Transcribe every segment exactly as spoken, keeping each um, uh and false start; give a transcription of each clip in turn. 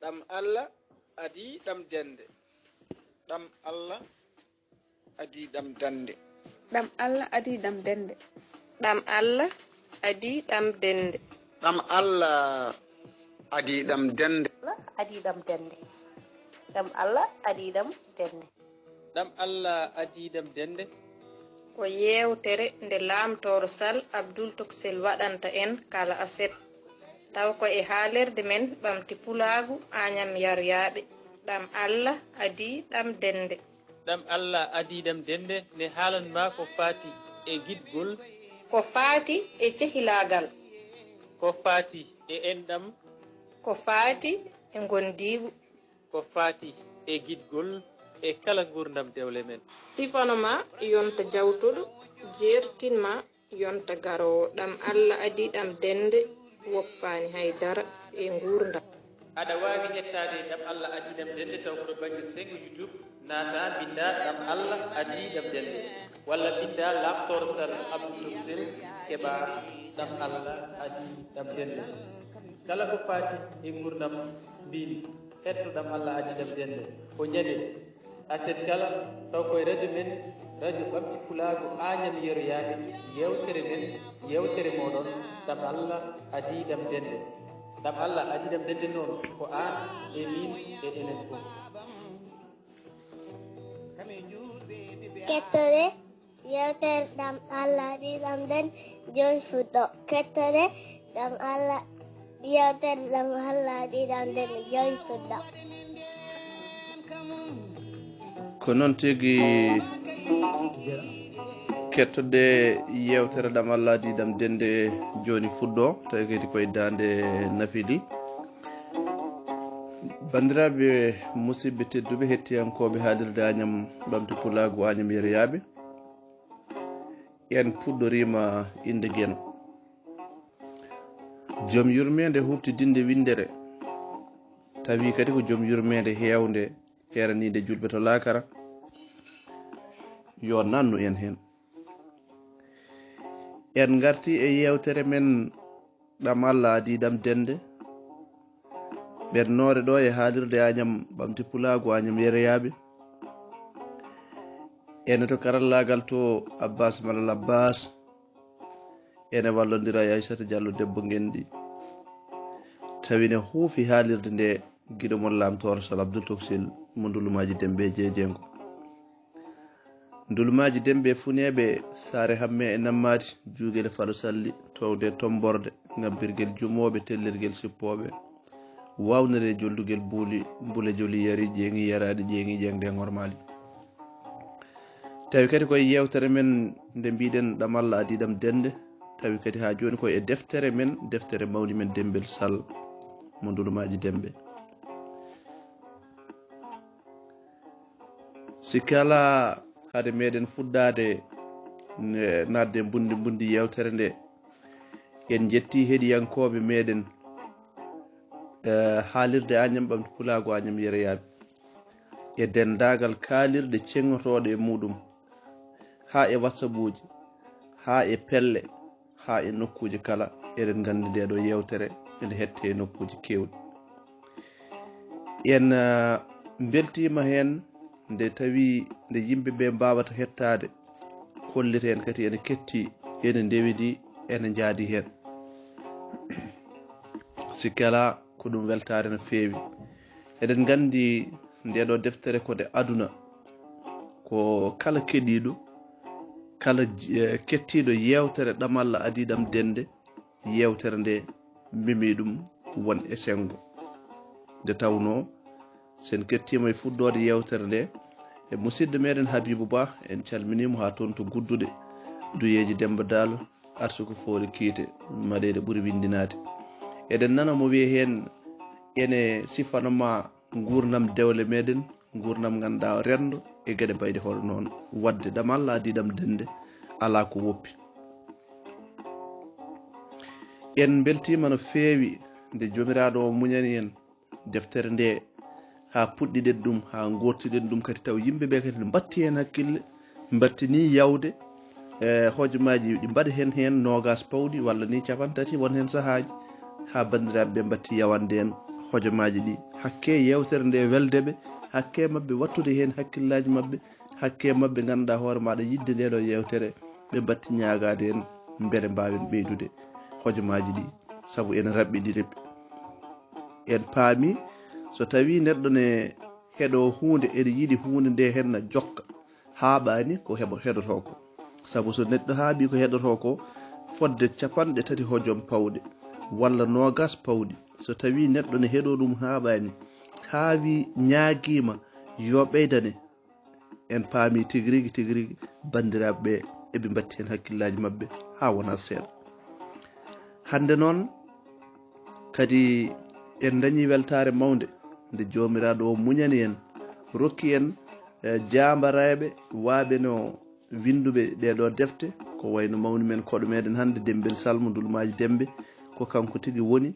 Ɗam Allah adii ɗam dende. Ɗam Allah adii ɗam dende. Ɗam Allah adii ɗam dende. Ɗam Allah adii ɗam dende. Ɗam Allah adii ɗam dende. Adii ɗam dende. Ɗam Allah adii ɗam dende. Ɗam Allah adii ɗam dende. Ko yeewtere nde Laamtooro Sal Abdul Toksel waɗanta en kala aset, taw ko e haalirde men ɓamti pulaagu Aañam Yaryaaɓe. Ɗam Allah adii ɗam dende. Ɗam Allah adii ɗam dende ne haalan ma ko faati e giɗgol. Ko faati e cehilaagal. Ko faati e enɗam. Ko faati e ngondiigu. Ko faati e giɗgol e kala nguurndam dewle men. Sifano ma yonta jawtuɗo, jeertin ma yonta garoowo. Ɗam Allah adii ɗam dende, woppaani hay dara e nguurndam. Aɗa waawi hettaade Ɗam Allah adii ɗam dende taw ko to bannge senngo YouTube, naataa mbinndaa Ɗam Allah adii ɗam dende, walla mbinndaa Laamtooro Sal Abdul Toksel keɓaa Ɗam Allah adii ɗam dende. Kala ko faati e nguurndam mbimi, hetto Ɗam Allah adii ɗam dende. Ko ñande aset kala, taw ko e radio men, radio Ɓamti Pulaagu Aañam Yeroyaaɓe, yeewtere men, yeewtere mooɗon, Ɗam Allah adii ɗam dende. Ɗam Allah adii ɗam dende noon, ko aan e miin e enen fof. Kettore yeewtere Ɗam Allah adii ɗam dende, jooni fuɗɗo. Kettore Ɗam Allah, yeewtere Ɗam Allah adii ɗam dende, jooni fuɗɗo. Ko noon tigi, kettode yeewtere Ɗam Allah adii ɗam dende, jooni fuɗɗo, tawi kadi koye daande nafili. Banndiraaɓe musidɓe tedduɓe, hettiyankooɓe haalirde Aañam Ɓamti Pulaagu Aañam Yeroyaaɓe, en puɗɗoriima innde Geno. Joom yurmeende huuɓtidinnde winndere, tawi kadi ko joom yurmeende heewnde, heeraniinde juulɓe to laakara, yo nannu en heen. En ngartii e yeewtere men Ɗam Allah adii ɗam dende, ɓennoore ɗo e haalirde Aañam Ɓamti Pulaagu Aañam Yeroyaaɓe. Ene to karallaagal to Abbas Malal Abbas, ene wallondira e Aysata Jallo debbo ngenndi. Tawi ne huufi haalirde nde giɗo mon Laamtooro Sal Abdul Toksel mo Ndulumaaji Dembe e Jeejeengo. Ndulumaaji Dembe e Funeeɓe, Saare Hamme e Nammaadi, Juugel e Falo Salli, Toowde e Tommborde, Ŋabbirgel Jumooɓe, Tellirgel Sippooɓe, Waawnere e Joldugel Buuli, Mbule Joli Yari, Ƴeeŋi Yaraani, Ƴeeŋi Ƴeeŋde e Ŋormaali. Tawi kadi ko e yeewtere men nde mbiɗen Ɗam Allah adii ɗam dende, tawi kadi haa jooni ko e deftere men, deftere mawni men Demmbel Sal mo Ndulumaaji Dembe. Sikke alaa, hade meɗen fuɗɗaade ne- naatde mbundi mbundi yeewtere nde, en njetti heɗiyankooɓe meɗen, eh, haalirde Añam Ɓamti Pulaagu Aañam Yeroyaaɓe, e denndaagal kaalirɗe ceŋotooɗe e muɗum, haa e WhatsAppuuji, haa e pelle, haa e nokkuuji kala. Eɗen nganndi nde ɗo yeewtere ene hettee e nokkuuji keewɗi. En, ah, mbeltiima heen nde tawi nde yimɓe ɓe mbaawata hettaade, kollita en kadi ene ketti, ene ndewidi, ene njaadi heen. Sikke alaa, ko ɗum weltaare no feewi. Eɗen nganndi nde ɗo deftere ko nde aduna, ko kala keɗiiɗo, kala j- eh, kettiiɗo yeewtere Ɗam Allah adii ɗam dende, yeewtere nde memi ɗum won e senngo. Nde tawnoo, so en kettiima e fuɗɗoode yeewtere nde, e musidɗo meɗen Habiibu Bah, en calminii mo haa toon to Gudduɗe, Duyeeji Demmba Daal, Arsuku Fooli Kiite, Maɗeede ɓuri winndinaade. Eɗen nana mo wiya heen ene sifano ma nguurndam dewle meɗen, nguurndam ngannduɗaa renndo e geɗe mbayɗe hoore noon. Waɗde Ɗam Allah adii ɗam dende, alaa ko woppi. En mbeltiima no feewi nde Joomiraaɗo o muñani en deftere nde, haa puɗɗiɗen ɗum, haa ngoortiɗen ɗum kadi, taw yimɓe ɓe kadi ne mbatti heen hakkille, mbatti ni yawde, e, hojomaaji ɗi mbaɗa heen, heen noogaas pawɗi walla ni cappanɗe tati, won heen sahaaji, haa banndiraaɓe ɓe mbatti yawande en hojomaaji ɗi. Hakke yewtere nde welde ɓe, hakke maɓɓe wattude heen hakkillaaji maɓɓe, hakke maɓɓe ngannduɗaa hoore maaɗa yiɗde ndee ɗoo yewtere, ɓe mbatti ñaagaade en mbele mbaawen ɓeydude hojomaaji ɗi, sabu ene raɓɓiɗi reɓɓi. En paami, so tawii neɗɗo ne heɗoo huunde, ene yiɗi huunde nde heen na jokka, haaɓaani ko heɓo-, heɗotoo ko. Sabu so neɗɗo haaɓii ko heɗotoo ko, fodde capanɗe tati hojom pawɗe, walla noogas pawɗi, so tawii neɗɗo ne heɗoo ɗum haaɓaani, haawi ñaagiima yo ɓeydane, en paami tigi rigi, tigi rigi, banndiraaɓe ɓe eɓe mbatti heen hakkillaaji maɓɓe haa wona seeɗa. Hannde noon kadi en dañii weltaare mawnde nde Joomiraaɗo o muñani en, rokki en, eh, jaambareeɓe waaɓe no winnduɓe ɗee ɗoo defte, ko wayno mawni men koɗo meɗen hannde Demmbel Sal mo Ndulmaaji Demmbe, ko kanko tigi woni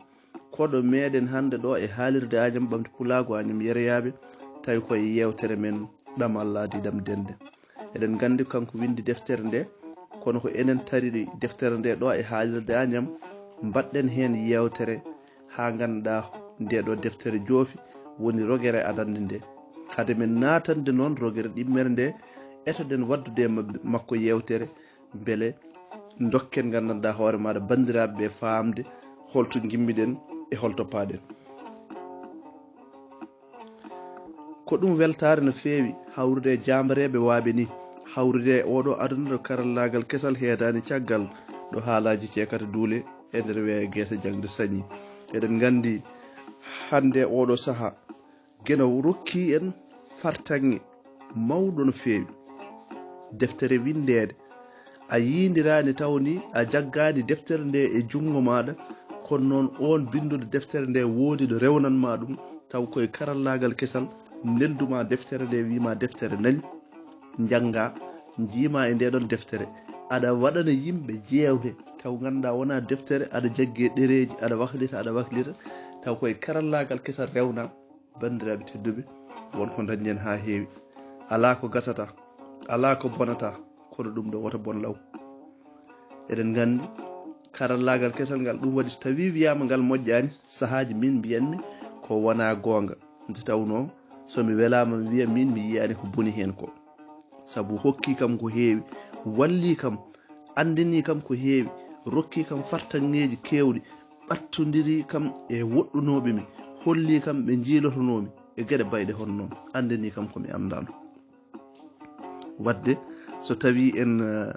koɗo meɗen hannde ɗo e haalirde Añam Ɓamti Pulaagu Añam Yereyaaɓe, tawi ko e yeewtere men Ɗam Alla Adii Ɗam Dende. Eɗen nganndi kanko winndi deftere nde, kono ko enen tariri deftere nde ɗo e haalirde Añam, mbaɗɗen heen yeewtere haa ngannduɗaa nde ɗo deftere joofi, woni rogere adannde nde. Hade men naatande noon rogere ɗimmere nde, etoɗen waɗdude e mab-, makko yeewtere, mbele dokken nganndanɗaa hoore maaɗa banndiraaɓe ɓe faamde holto ngimmiɗen e holto paaɗen. Ko ɗum weltaare no feewi hawrude e jaambareeɓe waaɓe ni, hawrude e oɗo aduna ɗo karallaagal kesal heedaani caggal, ɗo haalaaji ceekata duule e nder weeyo geese jaŋde sañi. Eɗen nganndi hannde oɗo sahaa, Geno rokki en fartaŋŋe mawɗo no feewi. Deftere winndeede, a yiindiraani taw ni a jaggaani deftere nde e junngo maaɗa, kono noon oon binnduɗo deftere nde woodi ɗo rewnan ma ɗum, taw koye karallaagal kesal neldu ma deftere nde, wii ma deftere nani, njannga, njiima e nde ɗon deftere. Aɗa waɗana yimɓe jeewte, taw ngannduɗaa wonaa deftere, aɗa jaggi e ɗereeji, aɗa waklita, aɗa waklita, taw koye karallaagal kesal rewna. Banndiraaɓe tedduɓe, won ko dañen haa heewi. Alaa ko gasata, alaa ko bonata, kono ɗum ɗo woto bon law. Eɗen nganndi, karallaagal kesal ngal, ɗum waɗi so tawii wiyaama ngal moƴƴaani, sahaaji min mbiyanmi ko wonaa goonga. Nde tawnoo, so mi welaama, mi wiya miin mi yiyaani ko boni heen ko. Sabu hokkii kam ko heewi, wallii kam, anndinii kam ko heewi, rokkii kam fartaŋŋeeji keewɗi, ɓattondirii kam e woɗɗunooɓe mi, hollii kam ɓe njiilotonoomi e geɗe bayɗe hono noon, anndinii kam ko mi anndaano. Waɗde, so tawii en, eh,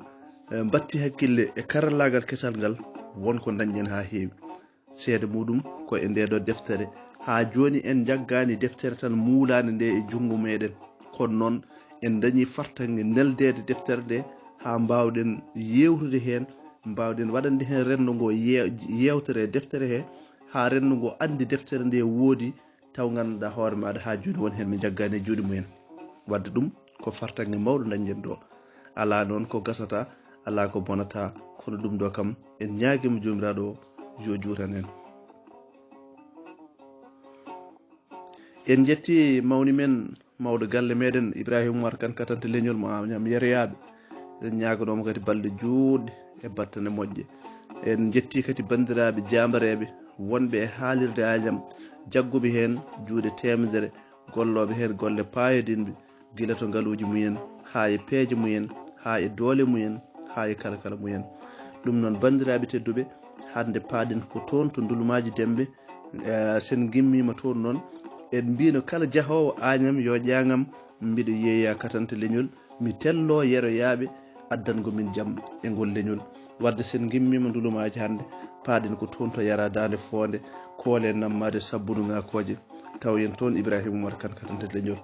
eh, mbatti hakkille e karallaagal kesal ngal, won ko dañɗen haa heewi. Seede muɗum ko e nde ɗo deftere. Haa jooni en njaggaani deftere tan muulaande nde e junngo meɗen. Kono noon en dañii fartaŋŋe neldeede deftere nde haa mbaawɗen yeewtude heen, mbaawɗen waɗande heen renndo ngo ye-, yeewtere e deftere he, haa renndo ngo anndi deftere nde woodi, taw ngannduɗaa hoore maaɗa haa jooni won heen ɓe njaggaani e juuɗe mumen. Waɗde ɗum ko fartaŋŋe mawɗo dañɗen ɗo. Alaa noon ko gasata, alaa ko bonata, kono ɗum ɗo kam en ñaagiima Joomiraaɗo o yo juutan en. En njetti mawni men, mawɗo galle meɗen Ibrahima Umar Kan Katante Leñol mo Añam Yereyaaɓe. Eɗen ñaaganoo mo kadi balɗe juutɗe e battane moƴƴe. En njetti kadi banndiraaɓe jaambareeɓe wonɓe e haalirde Añam, jagguɓe heen juuɗe teemedere, gollooɓe heen golle paayodinɓe, gila to ngaluuji mumen, haa e peeje mumen, haa e doole mumen, haa e kala kala mumen. Ɗum noon, banndiraaɓe tedduɓe, hannde paaɗen ko toon to Ndulmaaji Demmbe, eh, sen ngimmiima toon noon, en mbiino kala jahoowo Añam yo ƴaŋam, mbiɗo yeeya Katante Leñol, mi telloo yeroyaaɓe addango min jam e ngol leñol. Waɗde sen ngimmiima Ndulmaaji hannde, paaɗen ko toon to Yara Daande Foonde, koole nammaade sabbunugakooje, taw en toon Ibrahima Umar Kan Katante Leñol.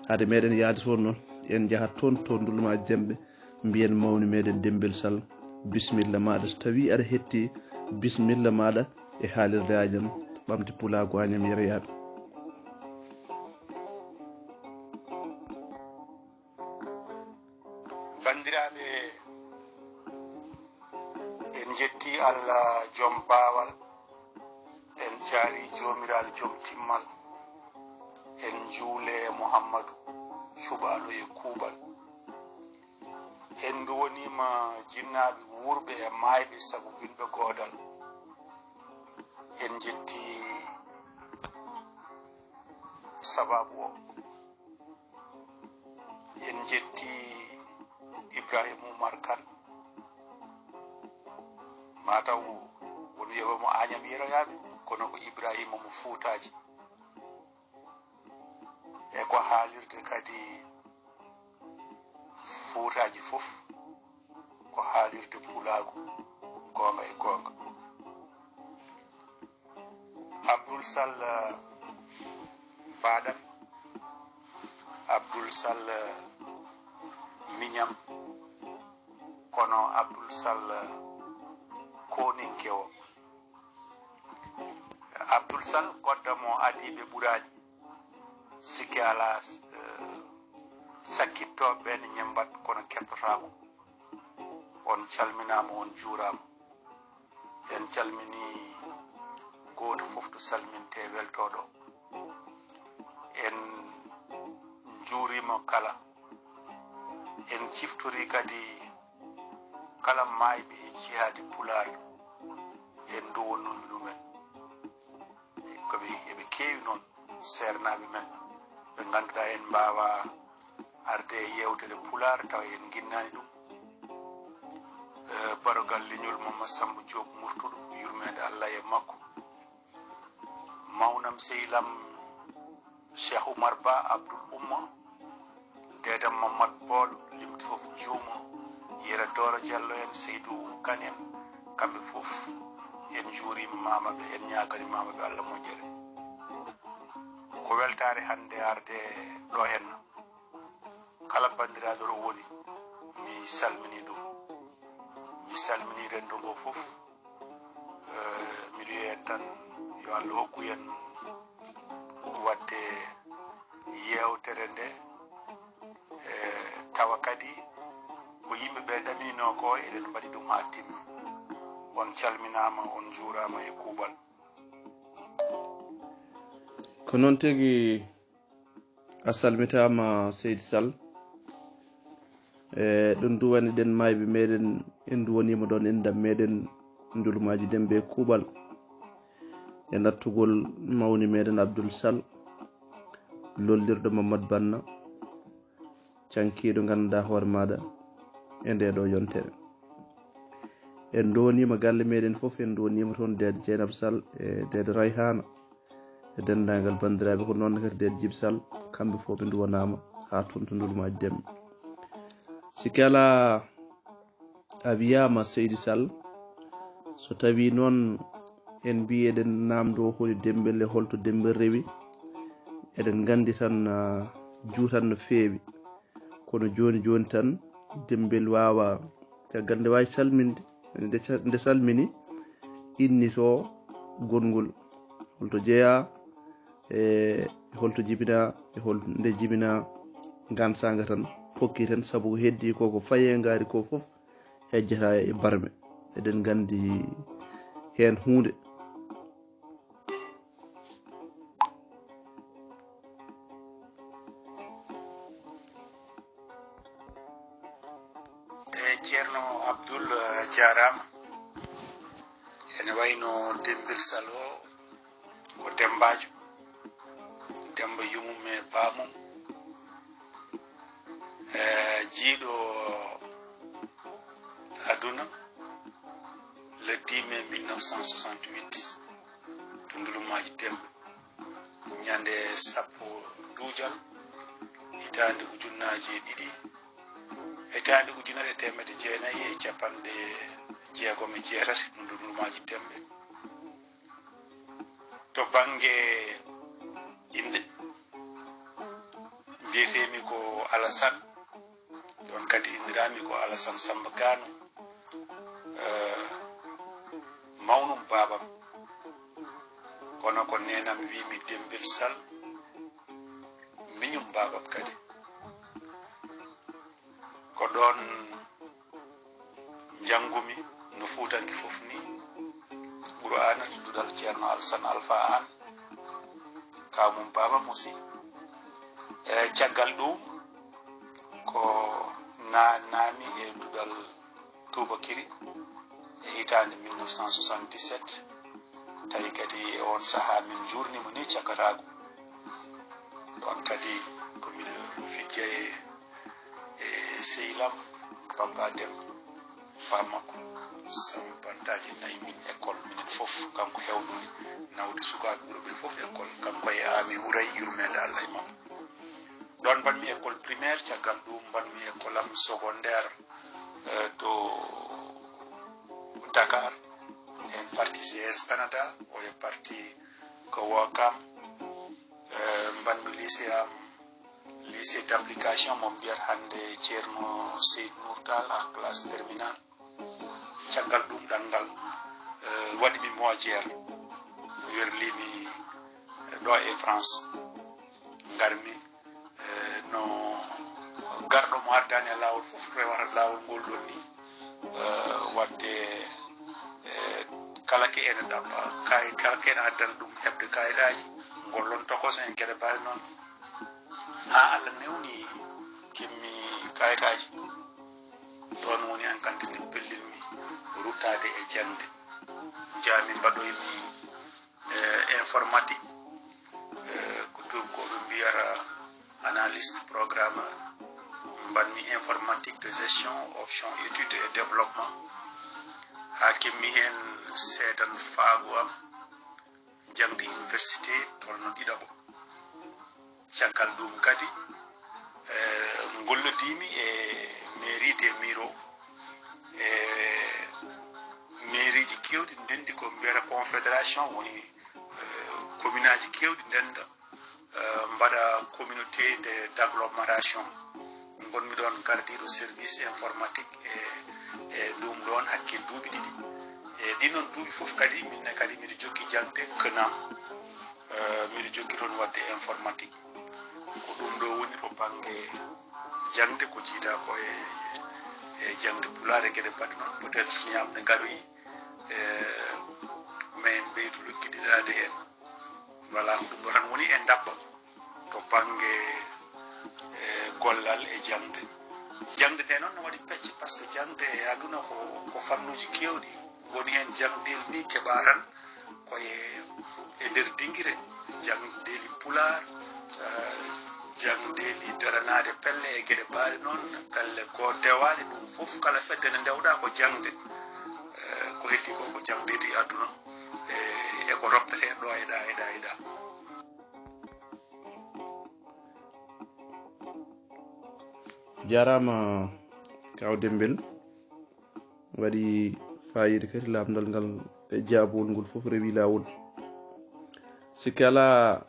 Hade meɗen yaade toon noon, en njahat toon to Ndulmaaji Demmbe, mbiyen mawni meɗen Demmbel Sal, bisimilla maaɗa. So tawii aɗa hetti, bisimilla maaɗa e haalirde Añam Ɓamti Pulaagu Añam Yereyaaɓe. Banndiraaɓe, en njetti Allah joom baawal, en jaari Joomiraaɗo joom timmal, en njuule Muhammadu cuɓaaɗo e kuuɓal. En nduwaniima jinnaaɓe wuurɓe e maayɓe sabu winɓe goodal. En njetti sababu o. En njetti Ibrahima Umar Kan, mataw won wiyeɓe mo Añam Yeroyaaɓe, kono ko Ibrahima mo Fuutaaji. E ko haalirde kadi Fuutaaji fof, ko haalirde pulaagu, goonga e goonga. Abdul Sall, eh, Baɗam, Abdul Sall, eh, Miñam, kono Abdul Sall, eh, Koninke o. Abdul Sall, kodda mo adii ɓe ɓuraani. Sikke alaa, eh, sakkittooɓe ɓe ne ñemmbat kono keppotaako. On calminaama, on juuraama. En calminii gooto fof to salmintee weltooɗo. En njuuriima kala. En ciftorii kadi kala maayɓe e jihaadi Pulaar. En nduwonoo ɗumen. Ko ɓe, eɓe keewi noon, seernaaɓe men, ɓe ngannduɗaa en mbaawaa arde e yeewtere Pulaar tawa en nginnaani ɗum. Eh, barogal leñol Mamad Samba Diop Murtuɗo, yurmeende Allah e makko. Mawnam sehil am Cheikh Oumar Ba, Abdoul Oumma, Deedam Mamad Bool, limti fof juumo, Yero Dooro Jallo en, Seydou Kane en, kamɓe fof en njuuriima maama ɓe, en ñaagani maama ɓe Allah moƴƴere. Ko weltaare hannde arde ɗo henna. Kala banndiraaɗo ɗo woni, mi salminii ɗum. Mi salminii renndo ngo fof. Eh, miɗo wiya en tan yo Allah hokku en waɗde yeewtere nde, eh, tawa kadi ko yimɓe ɓe ɗaminoo ko, eɗen mbaɗi ɗum haa timmi. On calminaama, on njuuraama e kuuɓal. Ko noon tigi. A salmitaama, Seydi Sall. E ɗum duwani ɗen maayɓe meɗen, en duwaniima ɗoon enɗam meɗen, Ndulumaaji Dembe e kuuɓal. E nattugol mawni meɗen Abdul Sall, lollirɗo Mamad Banna, cankiiɗo ngannduɗaa hoore maaɗa e ndee ɗoo yontere. En ndowaniima galle meɗen fof, en ndowaniima toon Deed Jeynab Sall e Deed Rayhaana. E denndaangal banndiraaɓe, ko noon kadi Deed Jib Sall, kamɓe fof ɓe nduwanaama haa toon to Ndulumaaji Dembe. Sikke alaa, a wiyaama Seydi Sall, so tawii noon en mbiyi eɗen naamndoo holi Dembel e holto Dembel rewi, eɗen nganndi tan, ah, juutan no feewi. Kono jooni jooni tan, Dembel waawaa, caggal nde waawi salminde, nde ca-, nde salmini, innitoo gonngol. Holto jeyaa, e holto jibinaa, e hol nde jibinaa, ngaan saanga tan, pokki tan, sabu ko heddii ko, ko fayee ngaari ko fof, hejjataa e barme. Eɗen nganndi heen huunde. E Ceerno Abdul, eh, jaaraama. Ene wayno Demmbel Sal o ko Demmbaajo, Demmba yummum e baamum, eh, jiyɗo aduna le dix mai mille neuf cent soixante-huit to Ndulumaaji Demba, ñande sappo duujal, hitaande ujunnaaji e ɗiɗi, hitaande ujunere e teemedde jeenayi e capanɗe jeegom e jeetati to Ndulumaaji Demba. To bannge innde, mbiyeteemi ko Alasan, ɗoon kadi inndiraa-mi ko Alasan Samba Gano, eh, mawnum baabam. Kono ko neenam wii-mi Demmbel Sal, miñum baabam kadi. Ko ɗoon njanngu-mi no fuutanke fof nii, Qur'aana to duɗal Ceerno Alsan Alfa Aan, kaaw mum Baaba Musi. E caggal ɗum, ko naatnaa-mi e duɗal tuubakiri e hitaande mille neuf cent soixante-dix-sept, tawi kadi e oon sahaa min njuurniima nii cakkaraagu. Sehil am, Papa Dem, Papa makko, Samba Bantaji nayi min école, minen fof, kanko hewno nawde sukaaɓe ɓurɓe fof école, kanko e Ami Huray, yurmeende Allah e makko. Ɗoon mbaɗmi école primaire, caggal ɗum mbaɗmi école am secondaire, eh, to Dakar, en partie C S Canada, o e partie ko Wakam, eh, mbaɗmi lycée am, lycée d'application mo mbiyata hannde Ceerno Seydou Nour Tall, à classe terminale. Caggal ɗum ɗanngal, eh, waɗimi Moitière, werlimi, eh, ɗo e France. Ngarmi, eh, no garɗo mo ardaani e laawol fof rewata laawol ngol ɗon ni. Eh, waɗde, eh, kala ke ene ɗaɓɓa kay-, kala ke ene addana ɗum heɓde kayitaaji, ngol ɗon tokos en geɗe mbaɗe noon. Haa Allah newni kemmi kayitaaji. Ɗoon woni an kanti nde pellinmi ruttaade e jaŋde. Njaami mbaɗoymi, eh, informatique, eh, ko tuubakooɓe mbiyata analyste programmeur. Mbaɗmi informatique de gestion, option étude et développement. Haa kemmi heen seedan faago am, jaŋde université tolno ɗiɗaɓo. Caggal ɗum kadi, eh, ngollodiimi e mairie de Miro, e mairieji keewɗi ndenndi ko mbiyata confédération, woni, eh, commune aji keewɗi ndennda, eh, mbaɗa communauté de, d'agglomération. Ngonmi ɗoon gardiiɗo service informatique e, e ɗum ɗoon hakke duuɓi ɗiɗi. E ɗin ɗoon duuɓi fof kadi, min ne kadi miɗo jokki jaŋde kenam, eh, miɗo jokki toon waɗde informatique. Ko ɗum ɗo woni to bannge jaŋde, ko jiida ko e, e jaŋde pulaar e geɗe mbaɗe noon. Peut-être si ñaamde ngaroyi, eh, ma en ɓeydu luggiɗinaade heen. Voilà, ko ɗum ɗo tan woni e ndaɓɓa to bannge, eh, gollal e jaŋde. Jaŋde nde noon no waɗi pecce, par ce que jaŋde e aduna ko, ko fannuuji keewɗi. Woni heen jaŋdeeli ni keɓa tan ko e, e nder dingire, jaŋdeeli pulaar, eh, jaŋdeeli daranaade pelle e geɗe mbaɗe noon, pelle goo dewaaɗe, ɗum fof kala fedde nde ndewɗa ko jaŋde. Eh, ko heddi ko, ko jaŋdeeli aduna, eh, e ko roktetee ɗo e ɗa, e ɗa, e ɗa. Jaaraama, Kaw Dembel. Waɗi faayiida kadi laamndal ngal e jaabowol ngol fof rewi laawol. Sikke alaa,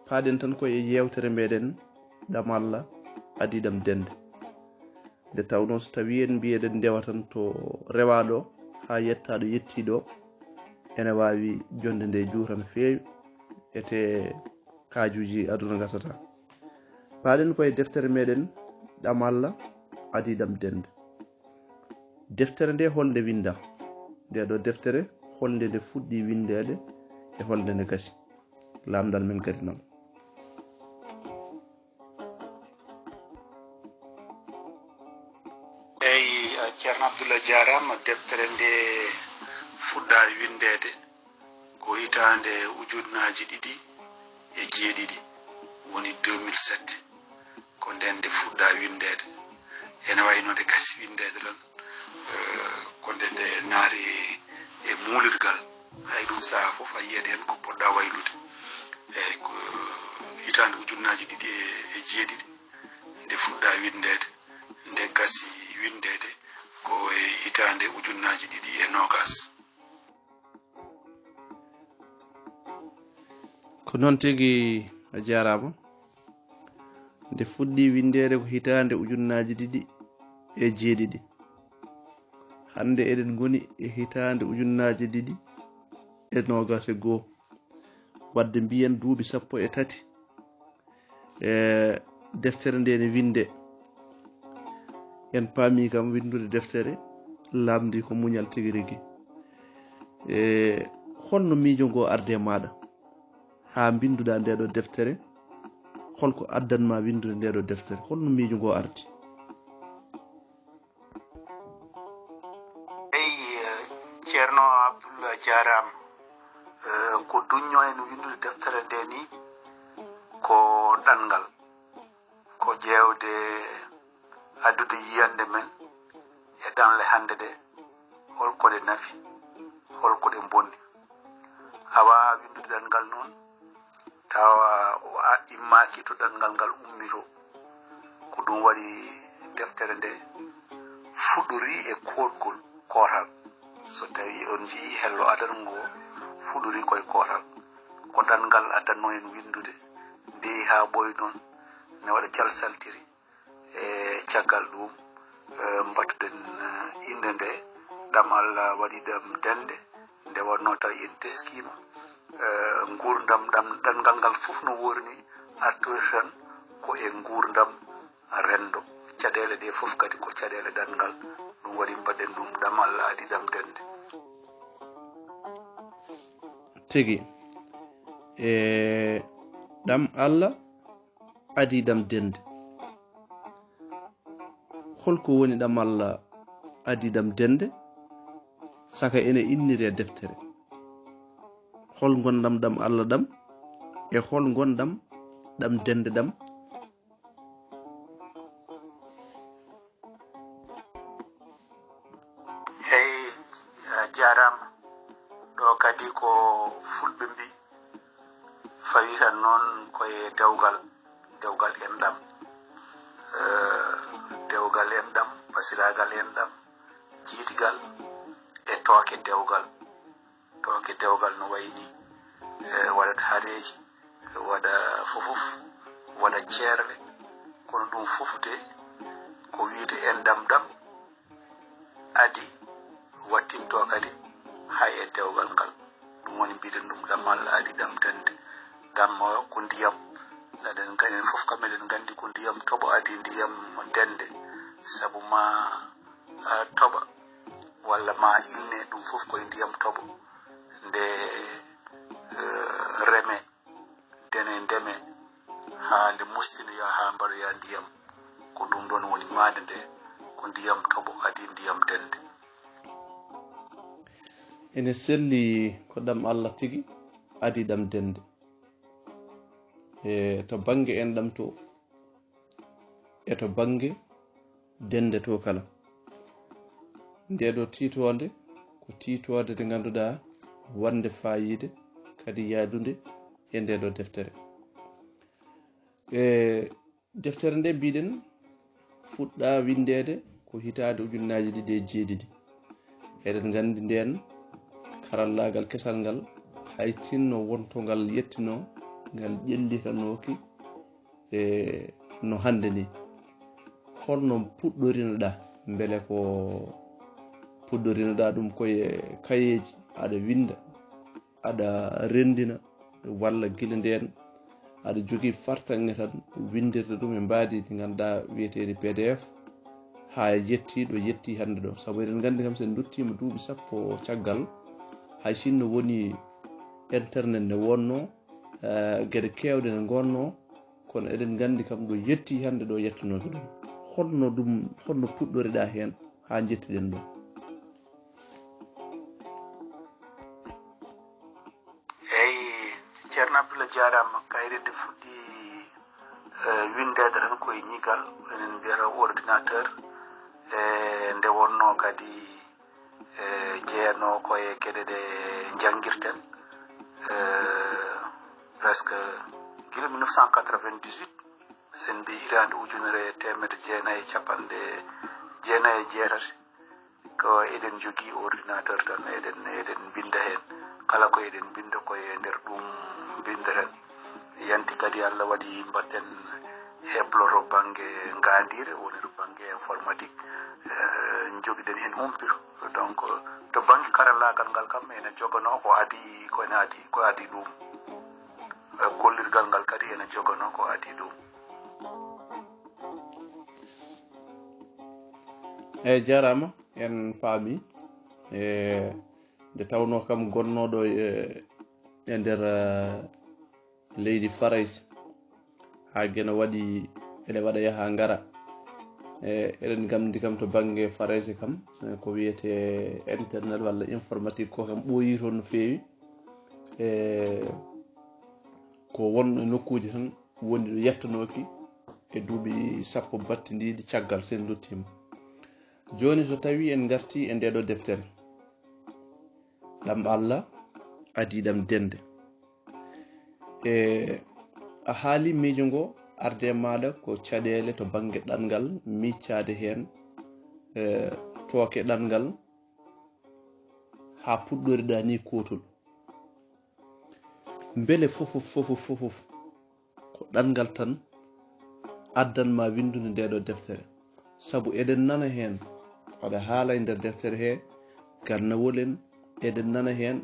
paaɗen tan ko e yeewtere meɗen, ɗam Allah adii ɗam dennde. Nde tawnoo so tawii en mbiyi eɗen ndewa tan to rewaa ɗo haa yettaa ɗo yettii ɗo, ene waawi jonnde nde juuta no feewi, etee kaajuuji aduna ngasata. Paaɗen ko e deftere meɗen, ɗam Allah adii ɗam dennde. Deftere nde, hol nde winndaa? Nde ɗo deftere, hol nde nde fuɗɗii winndeede e hol nde nde gasi? Laamndal men kadi noon. Eyi, Ceerno Abdullah, jaaraama. Deftere nde fuɗɗaa winndeede ko hitaande ujunnaaji ɗiɗi e jeeɗiɗi, woni deux mille sept. Ko ndeen nde fuɗɗaa winndeede. Ene wayi no nde gasi winndeede tan, eh, ko nde nde naati e, e muulirgal. Hay ɗum sahaa fof a yiyat heen ko poɗɗa waylude. Eyi, ko hitaande ujunnaaji ɗiɗi e, e jeeɗiɗi nde fuɗɗaa winndeede, nde gasi winndeede ko e hitaande ujunnaaji ɗiɗi e noogaas. Ko noon tigi, a jaaraama. Nde fuɗɗii winndeede ko hitaande ujunnaaji ɗiɗi e jeeɗiɗi. Hannde eɗen ngoni e hitaande ujunnaaji ɗiɗi e noogaas e goo. Waɗde mbiyen duuɓi sappo e tati, e deftere nde ne winnde. En paami kam winndude deftere, laamndi ko muñal tigi rigi. E holno miijo ngo arde maaɗa haa mbinnduɗaa nde ɗo deftere? Holko addan ma winndude nde ɗo deftere? Holno miijo ngo ardi? Eyi, eh, Ceerno Abdullah, jaaraama. Eh, ko duñño en winndude deftere nde ni ko ɗanngal, ko ƴeewde Addude yiyannde men e ɗanle hannde ɗe, hol ko ɗe nafi, hol ko ɗe mbonni. A waawaa winndude ɗanngal noon tawa a immaaki to ɗanngal ngal ummi to. Ko ɗum waɗi deftere nde fuɗɗorii e koɗgol kootal. So tawii on njiyii hello adango fuɗɗorii ko e kootal, ko ɗanngal adanno en winndude, nde yehi haa ɓooyi noon, ne waɗa calsaltiri. E caggal ɗum, e, mbattuɗen, e, innde nde, ɗam Allah waɗi ɗam dennde, nde wonnoo tawi en teskiima. E, nguurndam ɗam, ɗanngal ngal fof no woori ni, artoyta tan ko e nguurndam renndo. Caɗeele ɗe fof kadi ko caɗeele ɗanngal, ɗum waɗi mbaɗen ɗum ɗam Allah adii ɗam dennde. Tigi. E ɗam Allah adii ɗam dennde. Hol ko woni ɗam Allah adii ɗam dennde? Saka ene inniree deftere. Hol ngonɗam ɗam Allah ɗam? E hol ngonɗam ɗam dennde ɗam? Eey, a jaaraama. Ɗo kadi ko fulɓe mbii, fawitan noon ko e dewgal, dewgal enɗam. Eh, dewgal enɗam, pasiraagal enɗam, jiidigal e tooke dewgal. Tooke dewgal no wayi ni, eh, waɗat hareeji, waɗa fofof, waɗa ceerle. Kono ɗum fof de ko wiyde enɗam ɗam adii, wattintoo kadi hay e dewgal ngal. Ɗum woni mbiɗen ɗum ɗam Allah adii ɗam dennde. Ɗam o ko ndiyam. Eɗen nganndi, en fof kam eɗen nganndi ko ndiyam toɓo adii ndiyam dennde. Sabu ma, ah, toɓa walla ma ilne, ɗum fof ko e ndiyam toɓo. Nde, eh, reme, dene ndeme, haa nde mustinoya, haa mbaɗoya ndiyam. Ko ɗum ɗoon woni maande nde, ko ndiyam toɓo adii ndiyam dennde. Ene selli ko ɗam Allah tigi adii ɗam dennde. E to bannge enɗam to, e to bannge dennde to kala. Ndee ɗo tiitoonde ko tiitoonde nde ngannduɗaa wonde faayiida kadi yaadunde e ndee ɗo deftere. E deftere nde mbiɗen fuɗɗa winndeede ko hitaande ujunnaaji ɗiɗi e jeeɗiɗi. Eɗen nganndi ndeen karallaagal kesal ngal, hay sinno won to ngal yettinoo, ngal ƴellitanooki e no hannde ni. Holno puɗɗorinoɗaa? Mbele ko puɗɗorinoɗaa ɗum ko e kayeeji, aɗa winnda, aɗa renndina, walla gila ndeen aɗa jogii fartaŋŋe tan winndirde ɗum e mbaadi ndi ngannduɗaa wiyeteendi P D F, haa yettii ɗo yettii hannde ɗo? Sabu eɗen nganndi kam, so en nduttiima duuɓi sappo caggal, hay sinno woni internet ne wonnoo, eh, geɗe keewɗe ne ngonnoo, kono eɗen nganndi kam ɗo yettii hannde ɗo yettanooki ɗum. Holno ɗum, holno puɗɗoriɗaa heen haa njettiɗen ɗo? Eyi, Ceerno Abdullah, jaaraama. Kayre nde fuɗɗii, eh, winndeede tan ko e ñiigal, enen mbiyata ordinateur. E nde wonnoo kadi, eh, jeyanoo ko e geɗe ɗe njanngirten. Eh, presque gila mille neuf cent quatre-vingt-dix-huit, sen mbi hitaande ujunere e teemedde jeenayi e capanɗe jeenayi e jeetati, ko eɗen njogii ordinateur tan, eɗen, eɗen mbinnda heen. Kala ko eɗen mbinnda ko e nder ɗum mbinndeten. Yanti kadi Allah waɗi mbaɗɗen heblo to bannge ngaandiire, woni to bannge informatique. Eh, njogiɗen heen humpito. Donc, to bannge karallaagal ngal kam, ene joganoo ko adii, ko ene adii, ko adii ɗum. Eh, gollirgal ngal kadi ene joganoo ko adii ɗum. Eeyi, jaaraama, en paami. E nde tawnoo kam gonnooɗo e, e nder, eh, leydi Farayse, haa geno waɗi ene waɗa yaha ngara. E eɗen nganndi kam to bannge Farayse kam, eh, ko wiyetee internet walla informatique ko kam ɓooyii toon no feewi. E ko won e nokkuuji tan woni ɗo yettanooki e duuɓi sappo battindiiɗi caggal sen luttiima. Jooni so tawii en ngartii e ndee ɗoo deftere, ɗam Allah adii ɗam dende. E a haali miijo ngo arde maaɗa ko caɗeele to bannge ɗanngal, miicaade heen e tooke ɗanngal haa puɗɗoriɗaa nii kootol. Mbele fofof fofof fofof ko ɗanngal tan addan ma winndude ndee ɗoo deftere? Sabu eɗen nana heen aɗa haala e nder deftere hee gannawol en, eɗen nana heen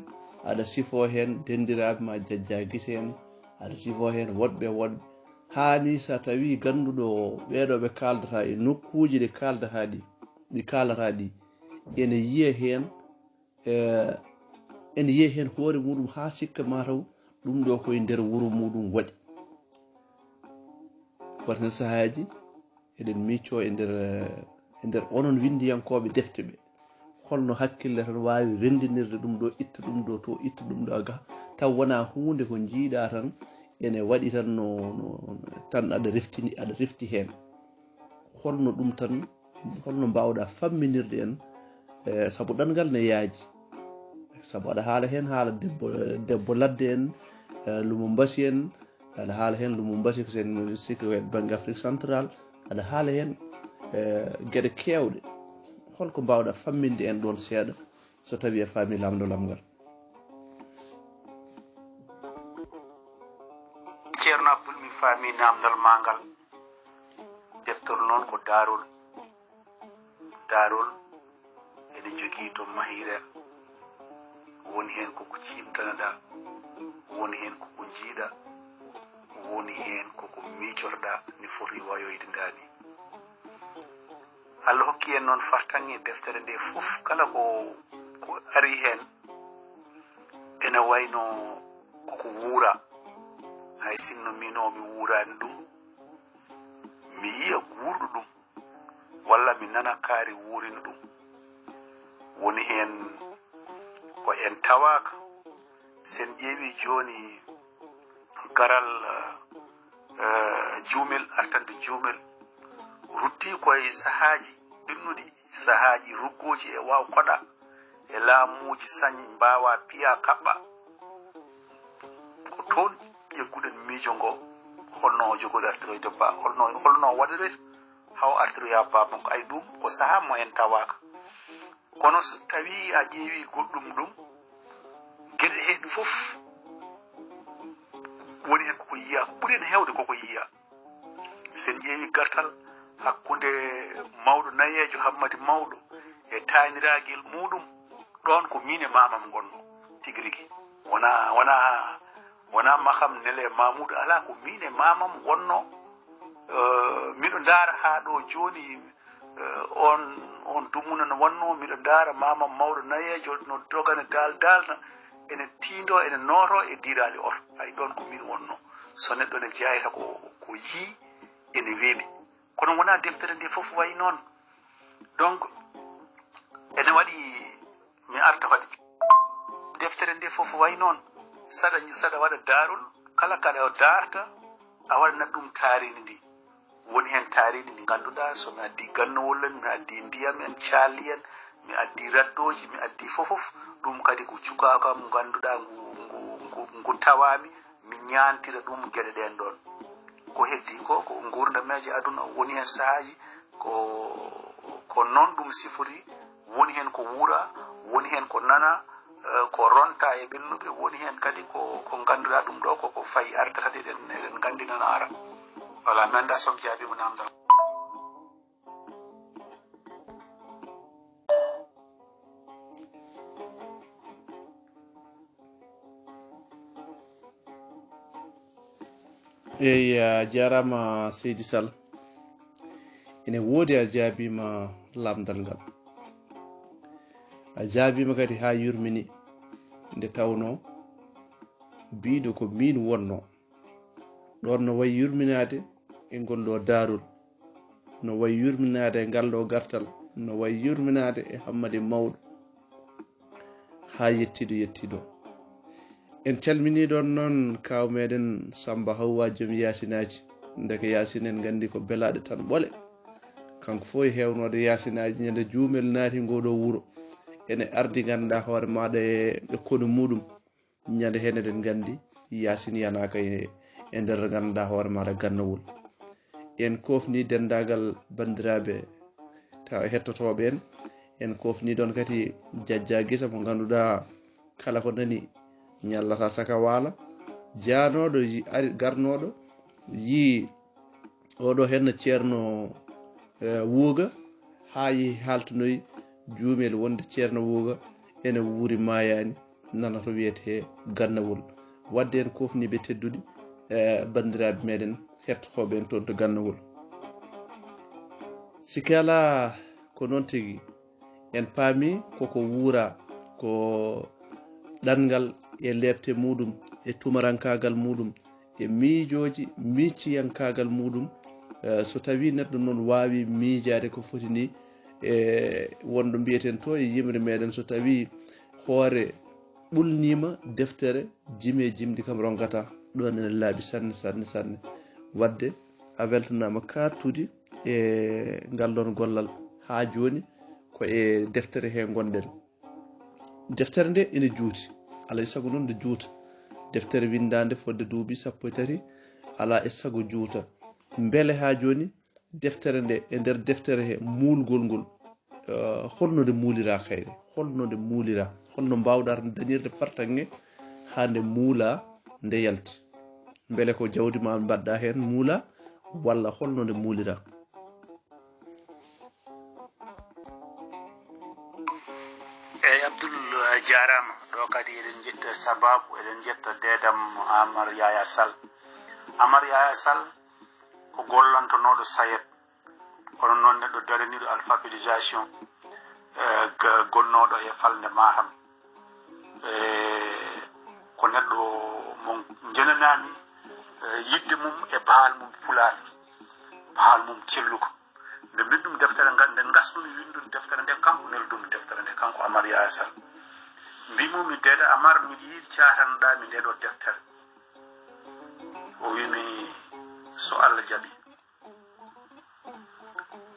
aɗa sifoo heen denndiraaɓe ma jajjaa gise en, aɗa sifoo heen woɗɓe e woɗɓe. Haa nii so tawii gannduɗo ɓee ɗoo ɓe kaaldata e nokkuuji ɗi kaaldata ɗi, ɗi kaalata ɗi, ene yiya heen e ene yiya heen hoore muuɗum haa sikka mataw ɗum ɗoo ko e nder wuro muuɗum waɗi. Wata heen sahaaji eɗen miiccoo e nder e nder onon winndiyankooɓe defte ɓe, holno hakkille tan waawi renndinirde ɗum ɗoo, itta ɗum ɗoo to, itta ɗum ɗoo ga, taw wonaa huunde ko njiiɗaa tan ene waɗi tan no no tan aɗa reftini aɗa refti heen. Holno ɗum tan holno mbaawɗaa famminirde en? E sabu ɗanngal ne yaaji, sabu aɗa haala heen haala debbo debbo ladde en, e lumo mbasi en, aɗa haala heen lumo mbasi ko sen sikki ko e bannge Afrique central, aɗa haala heen e geɗe keewɗe. Holko mbaawɗaa famminde en ɗoon seeɗa so tawii a faami laamndol am ngal? Ceerno Abdul, mi faami naamndal maa ngal. Deftere noon ko daarol. Daarol ene jogii to mahira. Woni heen koko ciimtanaɗaa, woni heen koko njiiɗaa, woni heen koko miicotoɗaa ni foti wayoyde ndaa ni. Allah hokki en noon fartaŋŋe deftere nde fof kala ko ko ari heen ene wayno koko wuura. Hay sinno min o mi wuuraani ɗum, mi yiya guurɗo ɗum walla mi nana kaari wuurino ɗum. Woni heen ko en tawaaka. Sen ƴeewi jooni garal eh, juumel artande juumel rutti koye sahaaji ɓennuɗi, sahaaji ruggooji e waaw koɗa e laamuuji sañ mbaawa piya kaɓɓa. Ko toon ƴegguɗen miijo ngo, holno o jogori artiroyde ba holno holno waɗirete haw artiroya ba makko. Ay ɗum ko sahaa mo en tawaaka. Kono so tawii a ƴeewii goɗɗum ɗum, geɗe hee ɗum fof woni heen koko yiyaa, ko ɓuri heen heewde koko yiyaa. So en ƴeewii gartal hakkunde mawɗo nayeejo Hammadi Mawɗo e taaniraagal muuɗum, ɗoon ko miin e maamam ngonnoo tigi rigi. Wonaa wonaa wonaa Maham Nele Mamuudu alaa, ko miin e maamam wonnoo. Eh, miɗo ndaara haa ɗo jooni, eh, on on dumunna no wannoo, miɗo ndaara maamam mawɗo nayeejo no dogana daal daalna, ene tiindoo ene nootoo e diiraali oto. Hay ɗoon ko miin wonnoo. So neɗɗo ne jaayata ko ko yii ene weeɓi. Kono wonaa deftere nde fof wayi noon. Donc ene waɗi mi arta waɗi deftere nde fof wayi noon. Saɗa saɗa waɗa daarol, kala kaɗa o daarta a waɗanat ɗum taariindi ndi. Woni heen taariindi ndi ngannduɗaa, so mi addii gannowol en, mi addii ndiyam en, caali en, mi addii raddooji, mi addii fof fof. Ɗum kadi ko cukaaku am ngannduɗaa ngu ngu ngu ngu tawaami, mi ñaantira ɗum geɗe ɗeen ɗoon. Ko heddii ko ko nguurndam meeje aduna woni heen sahaaji ko ko noon ɗum sifori. Woni heen ko wuura, woni heen ko nana, eh, ko ronta e ɓennuɓe, woni heen kadi ko ko ngannduɗaa ɗum ɗo koko fayi artata de eɗen eɗen nganndi nana ara. Wala mi annda som jaabiima namdal. Eyi, a jaaraama seydi Sall. Ene woodi a jaabiima lamndal ngal. A jaabiima kadi haa yurmini, nde tawnoo biiɗo ko miin wonnoo ɗoon no wayi yurminaade e ngol ɗoo daarol, no wayi yurminaade e ngal ɗoo gartal, no wayi yurminaade e Hammadi Mawɗo. Haa yettiiɗo yettiiɗo. En calminii ɗoon noon kaaw meeɗen Sammba Hawwa joom yaasinaaji. Ndeke Yaasin en nganndi ko belaaɗe tan ɓole. Kanko fof e heewnoode Yaasinaaji, ñande Juumel naati ngoo ɗoo wuro, ene ardi ngannduɗaa hoore maaɗa e, e konu muuɗum. Ñande heen eɗen nganndi Yaasin yanaaka e, e nder ngannduɗaa hoore maaɗa gannawol. En koofni denndaagal banndiraaɓe taw hettotooɓe en. En koofni ɗoon kadi Jajja Gisa mo ngannduɗaa kala ko nani ñallata saka waala. Jaanooɗo yi-, ari, garnooɗo yii oɗo henna Ceerno, eh, Wuuga, haa yehi haaltanoyi Juumel wonde Ceerno Wuuga ene wuuri maayaani, nana to wiyetee Gannawol. Wadde en koofniiɓe tedduɗi, eh, banndiraaɓe meɗen hettotooɓe en toon to Gannawol. Sikke alaa ko noon tigi. En paami koko wuura, ko ɗanngal e leepte muuɗum, e tumarankaagal muuɗum, e miijooji, miijiyankaagal muuɗum. Eh, so tawii neɗɗo noon waawi miijaade ko foti nii, e wonɗo mbiyeten to e yimre meɗen, so tawii hoore ɓulniima deftere, jime jimɗi kam ronkata, ɗoon ene laaɓi sanne, sanne, sanne. Wadde a weltanaama kaartude e ngal ɗoon gollal. Haa jooni ko e deftere he ngonɗen. Deftere nde ene juuti, alaa e sago noon nde juuta. Deftere winndaande fodde duuɓi sappo e tati, alaa e sago juuta. Mbele haa jooni deftere nde, e nder deftere he muulgol ngol, eh, holno nde muuliraa kayre? Holno nde muuliraa? Holno mbaawɗaa dañirde fartaŋŋe haa nde muulaa, nde yalti? Mbele ko jawdi ma mbaɗɗaa heen muulaa, walla holno nde muuliraa? Eey, Abdul, a jaaraama. Ɗo kadi eɗen njetta sabaabu, eɗen njetta deedam Amar Yaya Sall. Amar Yaya Sall ko gollantonooɗo SAED, kono noon neɗɗo daraniiɗo alphabétisation, eh, ga-, gonnooɗo e falnde Matam. Eh, ko neɗɗo mo njenanaami, eh, yiɗde mum e bahal mum pulaar, bahal mum celluko. Nde mbiɗ ɗum deftere ngal, nde ngasnumi winndude deftere nde, kanko nelduɗo deftere nde, kanko Amar Yaya Sall. Mbimumi, "Deeda Amar, miɗo yiɗi caatanɗaa mi nde ɗo deftere." O wiimi, "So Allah jaɓi."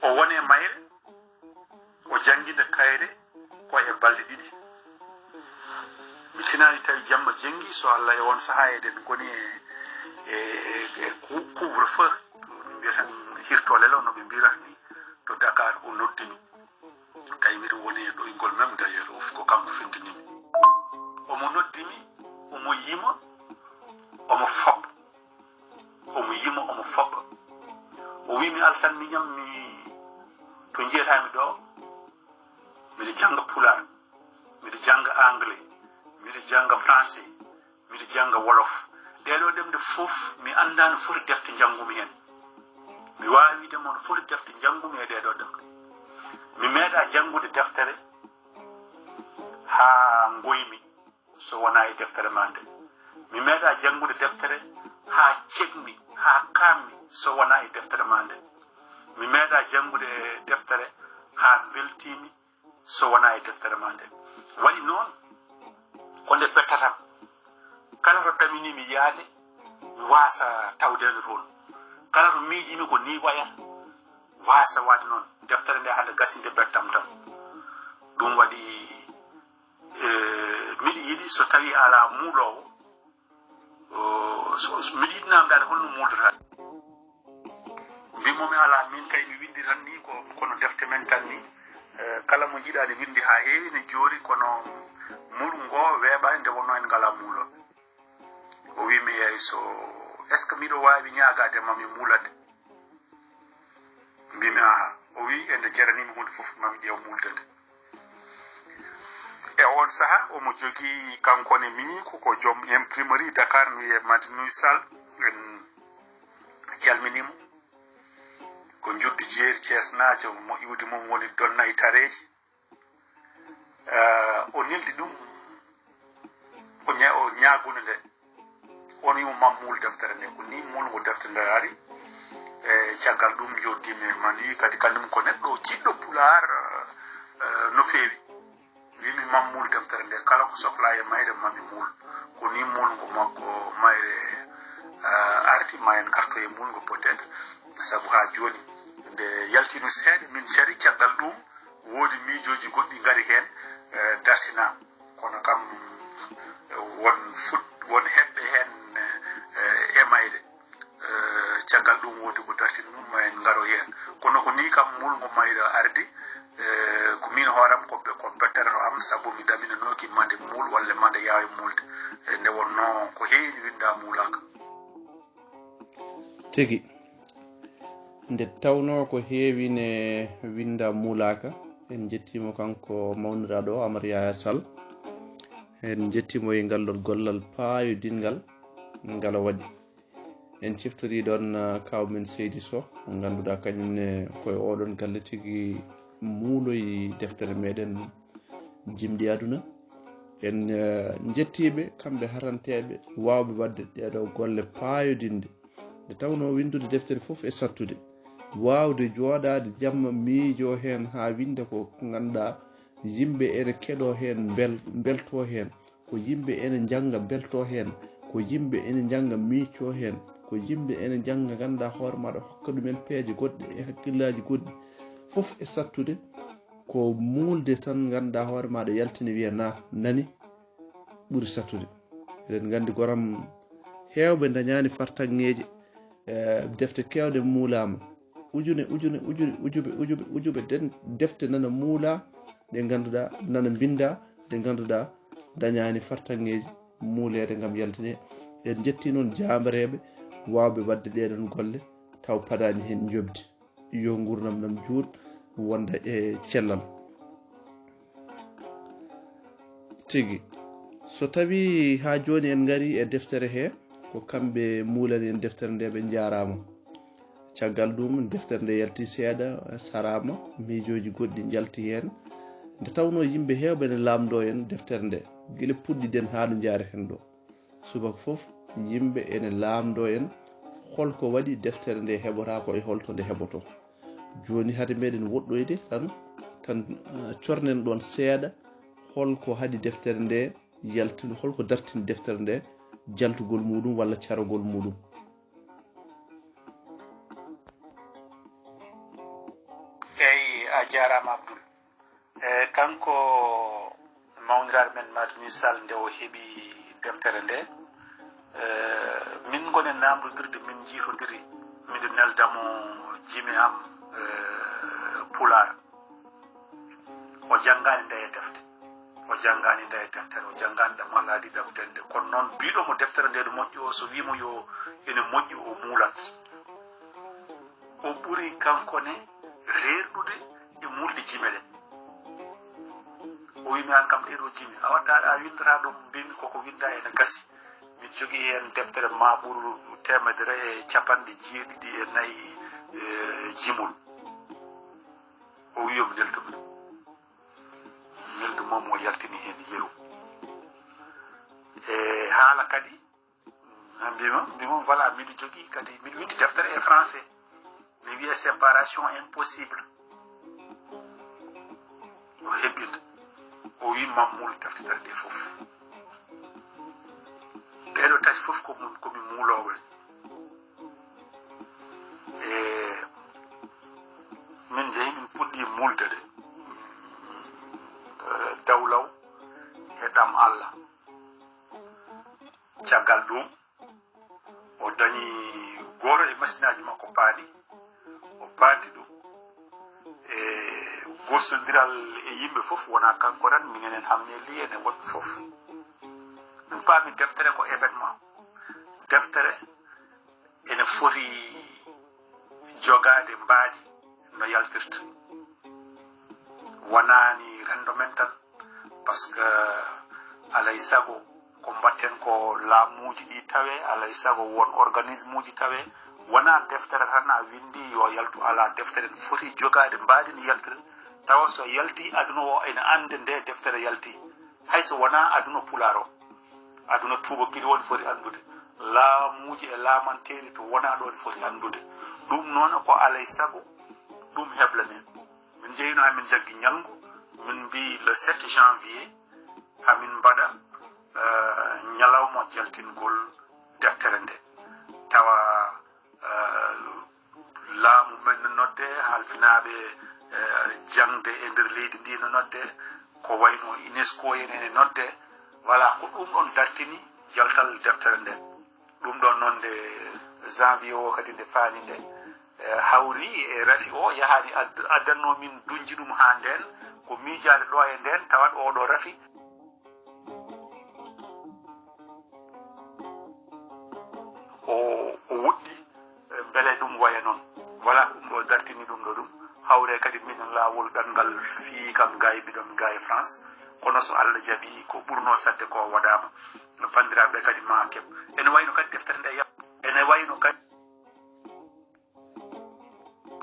O woni e mayre, o janngi nde kayre ko e balɗe ɗiɗi. Mi tinaani tawi jamma jenngi, so Allah, e on sahaa eɗen ngoni e, e, e, e cou-, couvre-feu, mbiyeten hirtolelo no ɓe mbiyata ni to Dakar, o noddimi. Tawi miɗo woni e ɗoyngol mem, d'ailleurs, of ko kanko fentinimi. Omo noddimi, omo yima, omo foppa. Omo yima, omo foppa. O wiimi, "Alsan miñam, mi, to njeetaami ɗo, miɗo jannga Pulaar, miɗo jannga Anglais, miɗo jannga Français, miɗo jannga Wolof. Ɗeeɗo ɗemɗe fof mi anndaa no foti defte njanngumi heen. Mi waawaa wiide ma no foti defte njanngumi e ɗeeɗo ɗemɗe. Mi meeɗaa janngude deftere haa ngoymi so wonaa e deftere ma nde. Mi meeɗaa janngude deftere haa ceekmi, haa kaammi so wonaa e deftere ma nde. Mi meeɗaa janngude deftere haa mbeltiimi so wonaa e deftere ma nde." Waɗi noon, ko nde bettatam. Kala to ɗaminimi yaade, mi waasa tawde nde toon. Kala to miijimi ko nii wayata, waasa waɗde noon. Deftere nde hannde gasi nde bettam tan. Ɗum waɗi, eh, miɗo yiɗi so tawii alaa muuloowo, o, so, so miɗo yiɗi namdaade holno muuldataa. Mbimo mi alaa, min kay mi winndi tan ni ko, kono defte men tan ni. Eh, kala mo njiɗaa ne winndi haa heewi ne joori, kono muul ngo weeɓaani nde wonnoo en ngalaa muulooɓe. O wii mi, "Eey, so, est-ce que miɗo waawi ñaagaade ma mi muulade?" Mbimi, "Aha." O wii, "E nde jaraniimi huunde fof, ma mi ƴeew muulde nde." E oon sahaa, omo jogii kanko ne miñiiko, ko joom imprimerie Dakar, no wiyee Madinoy Sall. En calminii mo. Ko njuddu jeeri Ceesnaajo, mo iwdi mum woni Donna e Tareeji. Eh, o neldi ɗum, o ña-, o ñaagude nde. O wii mo, "Ma muul deftere nde." Ko nii muulngo deftere nde ari. E caggal ɗum, njooddii mi e man, wii kadi kanum ko neɗɗo jiɗɗo Pulaar, eh, no feewi. Wii mi, "Ma muul deftere nde, kala ko sohlaa e mayre, ma mi muul." Ko nii muulngo makko mayre, eh, arti, ma en ngarto e muulngo peut-être. Haa jooni, nde yaltino seeɗa min cari, caggal ɗum woodi miijooji goɗɗi ngari heen, eh, dartina. Kono kam, eh, won fut-, won heɓɓe heen, eh, e mayre. Eh, caggal ɗum woodi ko dartini ɗum, ma en ngaro heen. Kono ko nii kam muulngo mayre ardi, eh, ko min hooram ko be-, ko bettere to am, sabu mi ɗaminanooki mande muul walla mande yaawi muulde. Eh, nde wonnoo ko heewi winndaa muulaaka. Tigi. Nde tawnoo ko heewi ne winndaa muulaaka, en njettii mo kanko mawniraaɗo o, Amar Yaya Sall. En njettii mo e ngal ɗon gollal paayodinngal ngal o waɗi. En ciftorii ɗon, ah, kaaw men Seydi Soh, mo ngannduɗaa kañum ne ko e oɗon galle tigi muuloyi deftere meɗen Jimɗi Aduna. En, eh, njettii ɓe, kamɓe haranteeɓe waawɓe waɗde ɗeeɗo golle paayodinɗe. Nde tawnoo winndude deftere fof e sattude, waawde jooɗaade jamma miijoo heen haa winnda ko ngannduɗaa yimɓe ene keɗoo heen, mbel-, mbeltoo heen, ko yimɓe ene njannga mbeltoo heen, ko yimɓe ene njannga miijoo heen, ko yimɓe ene njannga ngannduɗaa hoore maaɗa hokka ɗumen peeje goɗɗe e hakkillaaji goɗɗi, fof e sattude. Ko muulde tan ngannduɗaa hoore maaɗa yaltini wiya na nani ɓuri sattude. Eɗen nganndi goram heewɓe ndañaani fartaŋŋeeji, eh, defte keewɗe muulaama. Ujune, ujune, ujune, ujube, ujube, ujube den-, defte nana muulaa, ɗe ngannduɗaa nana mbinndaa, ɗe ngannduɗaa ndañaani fartaŋŋeeji muuleede ngam yaltine. En njettii noon jaambareeɓe waawɓe waɗde ɗeeɗoon golle taw padaani heen njoɓdi. Yo nguurndam ɗam juut wonda e cellal. Tigi. So tawii haa jooni en ngarii e deftere hee, ko kamɓe muulani en deftere nde, ɓe njaaraama. Caggal ɗum, deftere nde yalti seeɗa, saraama, miijooji goɗɗi njalti heen. Nde tawnoo yimɓe heewɓe ne laamndoo en deftere nde, gila puɗɗi-ɗen haa no njaareten ɗo. Subaka fof, yimɓe ene laamndoo en, hol ko waɗi deftere nde heɓotaako e hol to nde heɓotoo. Jooni, hade meɗen woɗɗoyde tan, tan, ah, cornen ɗoon seeɗa, hol ko haɗi deftere nde yaltude, hol ko dartini deftere nde jaltugol muuɗum walla carogol muuɗum? Eey, a jaaraama, Abdoul. E, kanko mawniraaɗo men Madani Sall, nde o heɓi deftere nde, e, min ngonen naamndodirde, min njiitondiri, miɗo nelda mo jimi am, e, Pulaar. O janngaani ndeye defte, o janngaani ndeye deftere, o janngaani ɗam aladi ɗam dende. Kono noon, biiɗo mo deftere nde no moƴƴi o, so wii mo yo ene moƴƴi, o muulat. O ɓuri kanko ne reerɗude e muulde jime ɗen. O wiimi, "Aan kam, ɗee ɗoo jime, a watta, a winndata ɗum, mbiimi koko winnda ene gasi." Miɗo jogii heen deftere maa ɓuru teemedere e capanɗe jeeɗiɗi e nayi, e, jimol. O wii yo mi neldu ɗum. Neldu mo, mo yaltini heen yeru. E haala kadi, mbima, mbima, voilà, miɗo jogii kadi, miɗo winndi deftere e français. Mi wiya séparation impossible. O heɓɓinta. O wi mammul deftere ɗe fof. Ɗeɗo tati fof ko mum, ko mi muuloowo en. E min njehi, min puɗɗi muulde ɗe. E, dawlaw e ɗam Allah. Caggal ɗum, o dañi gooto e masinaaji makko paandi, o paandi ɗum e gostondiral e yimɓe fof, wonaa kanko tan, minen en Hamneli en e woɗɓe fof. Min paami deftere ko événement. Deftere ene foti jogaade mbaadi no yaltirta. Wonaa ni renndo men tan, parce que alay sago ko mbatten ko laamuuji ɗi tawe, alay sago won organismuuji tawe. Wonaa deftere tan a winndi yo yaltu, alaa, deftere ne foti jogaade mbaadi no yaltira, tawa so yalti aduna o ene annda nde deftere yalti, hay so wonaa aduna pulaar o. Aduna tuubakiri o ne foti anndude, laamuuji e laamanteeri to wonaa ɗo ne foti anndude. Ɗum noon ko alay sago ɗum heblanee. Min njeyino, amin njaggi ñalngu, min mbii le sept janvier, amin mbaɗa, eh, ñalawma jaltingol deftere nde. Tawa, eh, laamu Nodde halfinaaɓe, eh, jaŋde e nder leydi ndi no nodde, ko wayno UNESCO en ene nodde. Voilà, ko ɗum ɗon dartini jaltal deftere nden. Ɗum ɗon noon nde janvier o kadi nde faani nde, eh, hawri e rafi o yahaani ad-, addannoo min duñji ɗum haa ndeen, ko miijaade ɗo e ndeen, tawat oɗo rafi o, o woɗɗi, eh, mbele ɗum waya noon. Voilà, ɗum ɗo dartini ɗum ɗo ɗum. Hawre kadi minen laawol ɗanngal fii kam gaay, miɗo mi gaay France. Kono so Allah jaɓi ko ɓurno sadde ko waɗaama. No banndiraaɓe kadi ma keɓ. Ene wayno kadi deftere nde ya-, ene wayno kadi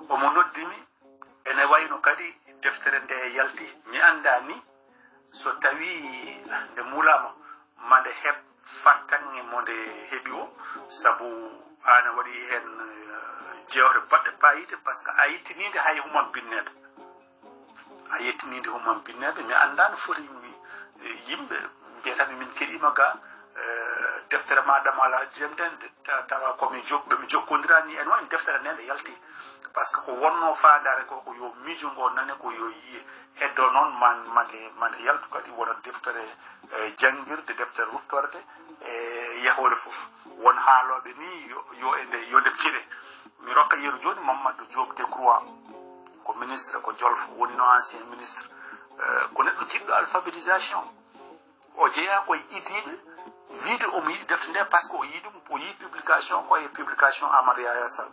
omo noddi mi, ene wayno kadi deftere nde yalti. Mi anndaa ni so tawii nde mulaama ma nde heɓ fartaŋŋe mo nde heɓi o, sabu aan a waɗi heen, eh, jeewte baɗɗe paayiiɗe, par ce que a yettiniinde hay humam binneede. A yettiniinde humam binneede, mi anndaa no foti mi, eh, yimɓe mbiyata mi min keɗiima ga, eh, deftere ma ɗam alaa jemde, ta-, tawa ko mi jok-, ɓe mi jokkondiraa ni en waɗi deftere nde nde yalti. Par ce que ko wonnoo faandaare ko, ko yo miijo ngo nane, ko yo yiye. Heddo noon man, mande, mande yaltu kadi wona deftere, eh, janngirde, deftere ruttorde, e yahoore fof. Won haalooɓe ni yo, yo e nde, yo nde fire. Mi rokka yeru jooni Mamadou Diop Decroix, ko ministre, ko Jolfo, woni no ancien ministre, eh, ko neɗɗo jiɗɗo alphabétisation. O jeyaa koye idiiɓe, wiide omo yiɗi defte nde, par ce que o yii ɗum, o yii publication, ko e publication Amadou Yaya Sall.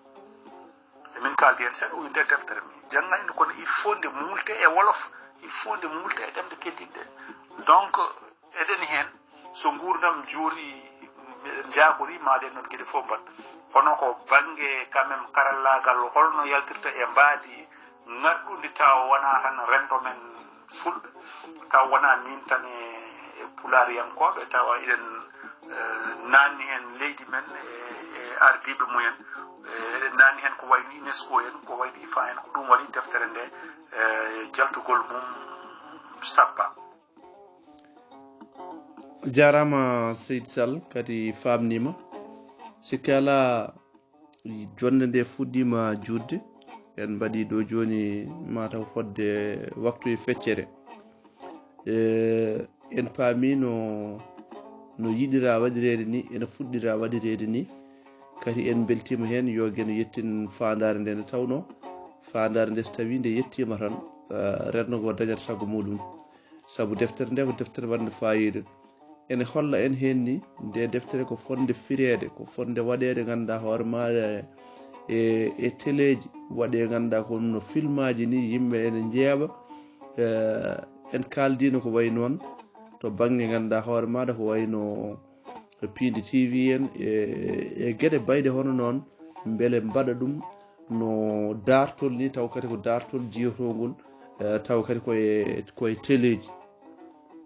Emin kaaldi heen seeɗa, o wi nde deftere mi janngani nde, kono il faut nde muulte e wolof, il faut nde muulte e ɗemɗe keddiiɗe ɗe. Donc, eɗen heen, so nguurndam juuri, meɗen njaakori, ma ɗen noon geɗe fof mbaɗ. Kono ko bannge quand même karallaagal, holno yaltirta e mbaadi ŋarɗundi tawa wonaa tan renndo men fulɓe, tawa wonaa min tan e, e pulaariyankooɓe, tawa eɗen, eh, naanni heen leydi men e, e ardiiɓe mumen, eh, eɗen naanni heen ko wayno UNESCO en, ko wayno ifa en, ko ɗum waɗi deftere nde, eh, jaltugol mum sappa. Jaaraama Seydi Sall, kadi faamniima. Sikke alaa, jonnde nde fuɗɗiima juutde. En mbaɗii ɗo jooni mataw fotde waktu e feccere. E, en paamii no, no yiɗiraa waɗireede ni, ene fuɗɗiraa waɗireede ni. Kadi en mbeltiima heen, yo Geno yettin faandaare nde nde tawnoo. Faandaare nde so tawii nde yettiima tan, eh, renndo ngo dañat sago muuɗum. Sabu deftere nde ko deftere waɗnde faayiida. Ene holla en heen ni, nde deftere ko fotnde fireede, ko fotnde waɗeede, ngannduɗaa hoore maaɗa e, e teleeji, waɗee, ngannduɗaa ko no filmaaji ni, yimɓe ene njeeɓa. Eh, en kaaldiino ko wayi noon, to bannge, ngannduɗaa hoore maaɗa, ko wayi no Piindi T V en, e, e geɗe bayɗe hono noon, mbele mbaɗa ɗum no daartol ni, taw kadi ko daartol jiyotongol, eh, taw kadi koye, koye teleeji.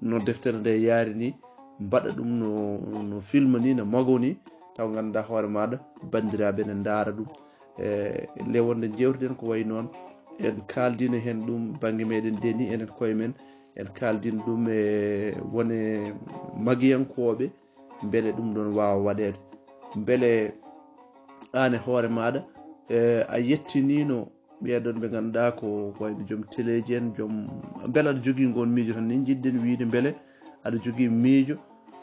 No deftere nde yaari ni, mbaɗa ɗum no, no film ni, no mago ni, taw ngannduɗaa hoore maaɗa, banndiraaɓe ne ndaara ɗum. E, nde wonde njeewtuɗen ko wayi noon, en kaaldiino heen ɗum bannge meɗen nde ni, enen koye men, en kaaldiino ɗum e wone magiyankooɓe, mbele ɗum ɗon waawa waɗeede. Mbele aan e hoore maaɗa, e, a yettiniino ɓeeɗon ɓe ngannduɗaa ko, ko wayno joom teleeji en, joom, mbele aɗa jogii ngoon miijo tan, ni njiɗɗen wiyde mbele aɗa jogii miijo,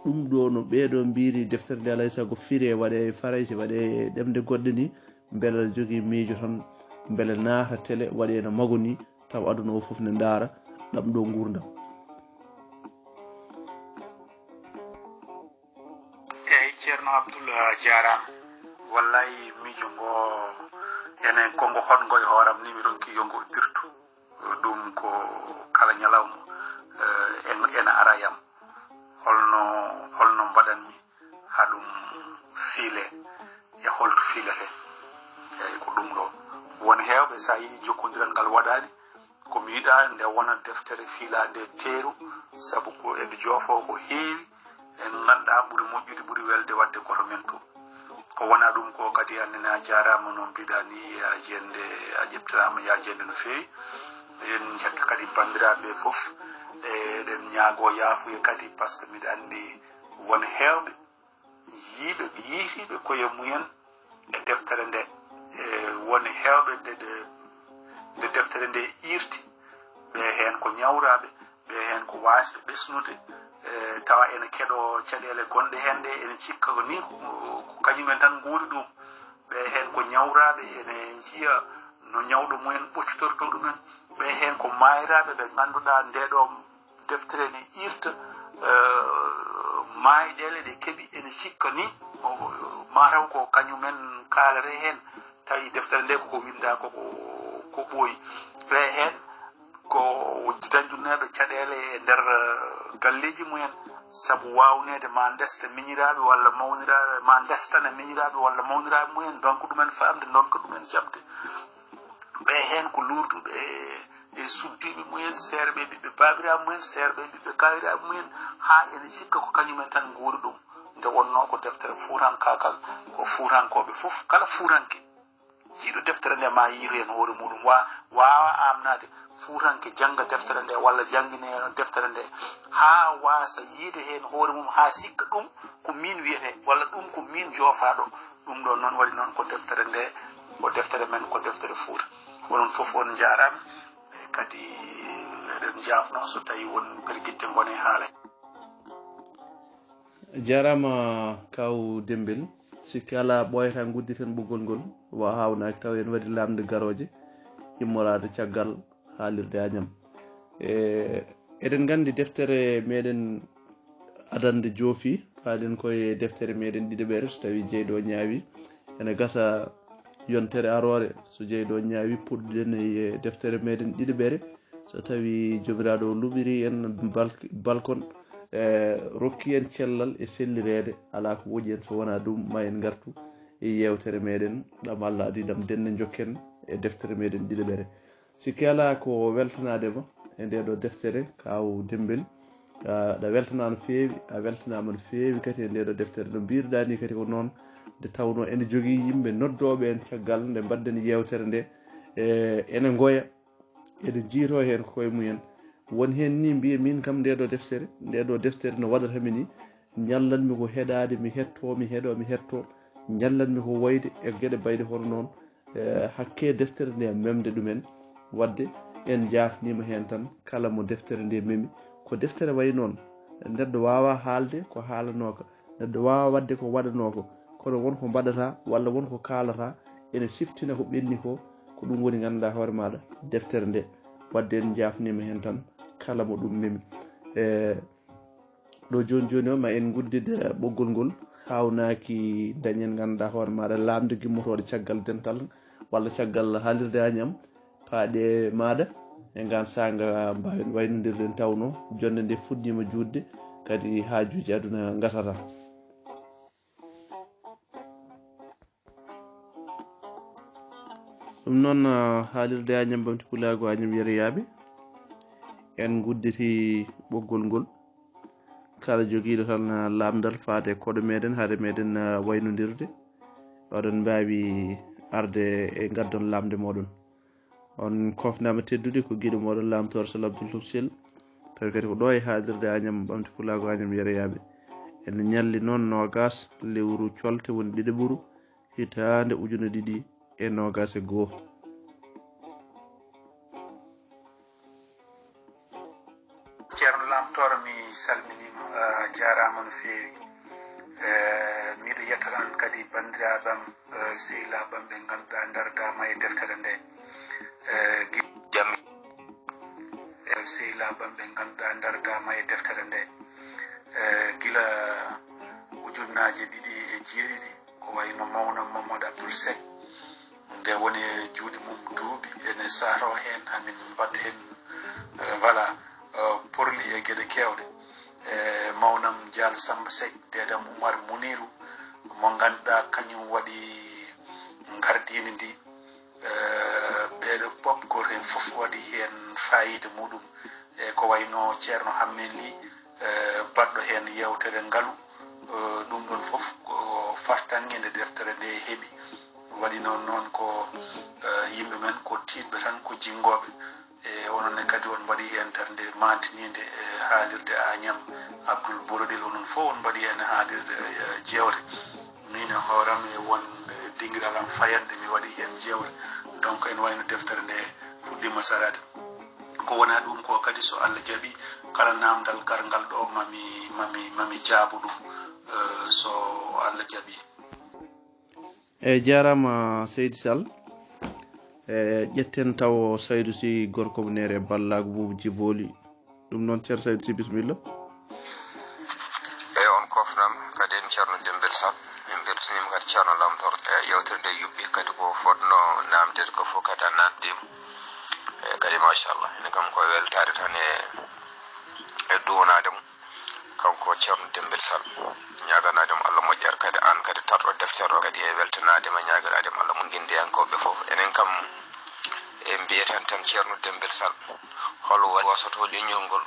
ɗum ɗo no ɓeeɗo mbiiri, deftere nde alaa e sago firee, waɗee e Farayse, waɗee e ɗemɗe goɗɗe ni, mbele aɗa jogii miijo tan, mbele naata tele, waɗee no mago ni, taw aduna o fof ne ndaara ɗam ɗo nguurndam. Eyi, Ceerno Abdul, a jaaraama. Wallay, miijo ngo, enen ko ngo hotngo e hooram ni, mi ronki yo ngo dirtu. Ɗum ko kala ñalawma, eh, en, ena ara yam. Holno, holno mbaɗanmi haa ɗum fiile, e holto fiilete? Eyi, ko ɗum ɗo. Won heewɓe, so a yiɗi jokkondiral ngal waɗaani, ko mi yiɗaa nde wona deftere fiilaande teeru, sabu ko eɓe joofoo ko heewi, en nganndaa ɓuri moƴƴude, ɓuri welde waɗde goto men to. Ko wonaa ɗum ko kadi, aan nene a jaaraama, no mbiɗaa ni, a jennde, a ƴettiraama, yaa jennde no feewi. Eɗen njetta kadi banndiraaɓe ɓe fof, e eɗen ñaagoo yaafuya kadi, par ce que miɗa anndi won heewɓe yiiɓe, yiitiiɓe koye mumen e deftere nde, e won heewɓe nde, nde ɓesnude, e, tawa ene keɗo caɗeele gonɗe heen ɗe, ene cikka ko ni ko, ko kañumen tan nguuri ɗum. Ɓe heen ko ñawraaɓe, ene njiya no ñawɗo mumen ɓoccitorto ɗumen. Ɓe heen ko maayraaɓe ɓe ngannduɗaa nde ɗo deftere ne irta, e, maayɗeele ɗe keɓi, ene cikka ni o, mataw ko kañumen kaalata heen. Tawi deftere nde koko winnda koko, ko ɓooyi. Ɓe heen ko dañdunoɓe caɗeele e nder, eh, galleeji mumen, sabu waawneede ma ndesta miñiraaɓe walla mawniraaɓe, ma ndestana miñiraaɓe walla mawniraaɓe mumen, ndonka ɗumen faamde, ndonka ɗumen jaɓde. Ɓe heen ko luurduɓe e, e suddiiɓe mumen, seerɓe ɓiɓɓe baabiraaɓe mumen, seerɓe ɓiɓɓe kaayiraaɓe mumen, haa ene cikka ko kañumen tan nguuri ɗum. Nde wonnoo ko deftere fuutankaagal, ko fuutankooɓe fof, kala fuutanke. Jiiɗo deftere nde ma yiitu heen hoore muɗum, wa-, waawa aamnaade fuutanke jannga deftere nde walla janngine deftere nde haa waasa yiide heen hoore mum haa sikka ɗum ko miin wiyetee walla ɗum ko miin joofaaɗo. Ɗum ɗoon noon waɗi noon ko deftere nde, ko deftere men, ko deftere Fuuta. Onon fof on njaaraama, e kadi eɗen njaafnoo so tawii won pergitte ngone haala. Jaaraama kaw Dembel, sikki alaa ɓooyata ngudditen ɓoggol ngol, wa haawnaaki taw en waɗi laamɗe garooje immoraade caggal haalirde Añam. E, eɗen nganndi deftere meɗen adannde joofi, faaɗen koye deftere meɗen ɗiɗaɓere, so tawii jeyɗo o ñaawi, ene gasa yontere aroore, so jeyɗo o ñaawi, puɗɗuɗen e deftere meɗen ɗiɗaɓere, so tawii Joomiraaɗo o luɓiri en balk-, balkon, e, rokki en cellal e sellireede, alaa ko woƴi en so wonaa ɗum, ma en ngartu e yeewtere meɗen, ɗam Allah adii ɗam, ndenne njokken e deftere meɗen ɗiɗaɓere. Sikki alaa ko weltanaade ma e ndee ɗoo deftere, kaaw Dembel. A, aɗa weltanaa no feewi, a weltanaama no feewi kadi e ndee ɗoo deftere. No mbiiruɗaa nii kadi ko noon, nde tawnoo ene jogii yimɓe noddooɓe en caggal nde mbaɗden yeewtere nde, e, ene ngoya, ene njiytoo heen ko koye mumen. Won heen nii mbiya miin kam ndee ɗoo deftere, ndee ɗoo deftere no waɗata mi nii, ñallanmi ko heɗaade, mi heɗtoo, mi heɗoo, mi heɗtoo, ñallanmi ko woyde e geɗe mbayɗe hono noon. E, hakke deftere nde memde ɗumen. Waɗde en njaafniima heen tan kala mo deftere nde memi. Ko deftere wayi noon, neɗɗo waawaa haalde ko haalanooka, neɗɗo waawaa waɗde ko waɗanooka, kono won ko mbaɗataa walla won ko kaalataa ene siftina ko ɓenni ko, ko ɗum woni ngannduɗaa hoore maaɗa deftere nde. Waɗde en njaafniima heen tan kala mo ɗum memi. E, Ɗo jooni jooni o, ma en nguddid, eh, ɓoggol ngol, haawnaaki dañen ngannduɗaa hoore maaɗa laamɗe gimmotooɗe caggal dental walla caggal haalirde Añam, paaɗe maaɗa e ngaan saanga mbaawen waynondirde en tawno jonnde nde fuɗɗiima juutde, kadi haajuuji aduna ngasata. Ɗum noon, ah, haalirde Añam Ɓamti Pulaagu Añam Yereyaaɓe, en ngudditi ɓoggol ngol. Kala jogiiɗo tan, ah, laamndal faade e koɗo meeɗen, hade meeɗen, ah, waynondirde, oɗon mbaawi arde e ngaddon laamnde mooɗon. On koofnaama teddude ko giɗo mooɗon Laamtoor Sel Abdul Husel, tawi kadi ko ɗo e haalirde Añam Ɓamti Pulaagu Añam Yereyaaɓe. En ñalli noon noogaas lewru colte woni ɗiɗaɓuru, hitaande ujune ɗiɗi e noogaas e goo. Ceerno Laamtoor, mi salminiima, a jaaraama no feewi. Eh, miɗo yetta tan kadi banndiraaɓe am, eh, sehilaaɓe am ɓe ngannduɗaa ndardaama e deftere nde. Eh, gi-, jam, eh, sehilaaɓe am ɓe ngannduɗaa ndardaama e deftere nde. Eh, gila ujunnaaje ɗiɗi e jeeɗiɗi, ko wayno mawnam Mamadou Abdoul Seck, nde woni e juuɗe mum duuɓi, ene sahroo heen, hamin mbaɗa heen, eh, voilà, eh, porli e geɗe keewɗe. Eh, mawnam Dial Samba Seck, deedam Oumar Mounirou, mo ngannduɗaa kañum waɗi ngardiindi ndi. Eh, ɓeeɗo pop, gooto heen fof waɗi heen faayiida muɗum. E ko wayno Ceerno Hammee Lih, eh, baɗɗo heen yeewtere ngalu. Eh, ɗum ɗoon fof ko fartaŋŋe nde deftere nde heɓi. Waɗi noon, noon ko, eh, yimɓe men ko tiiɗɓe tan, ko jinngooɓe. E onon ne kadi on mbaɗi heen darnde maantiniinde e haalirde Añam Abdoul Borodel, onon fof on mbaɗi heen haalirde, eh, jeewte. Miin e hooram e won, eh, dingiral am fayannde mi waɗi heen jeewte. Donc ene wayno deftere nde fuɗɗiima saraade. Ko wonaa ɗum ko kadi so Allah jaɓii, Kala namdal garngal ɗo, mami mami mami jaabo ɗum, eh, so Allah jaɓi. E jaaraama, Seydi Sall. E ƴetten taw Saydu Si, gorko mo Neere Ballaagu Buubu Jibooli. Ɗum noon, Ceerno Saydu Si, bisimilla. E on kofnam kadi en Ceerno Dembel Sall. Min mbeltiniima kadi Ceerno Lamtoor. E yewtere nde yuɓɓi kadi ko fotno namdede ko fof kadi a namdiima. E kadi machallah, ene kam ko weltaare tan e, e duwanaade mo. Kanko Ceerno Dembel Sall, ñaaganaade mo Allah moƴƴere, kadi aan kadi tarɗo deftere o kadi e weltanaade ma, ñaaganaade ma Allah mo ngenndiyankooɓe fof. Enen kam en mbiyeten tan Ceerno Dembel Sall, hol wa-, wasotoo leñol ngol?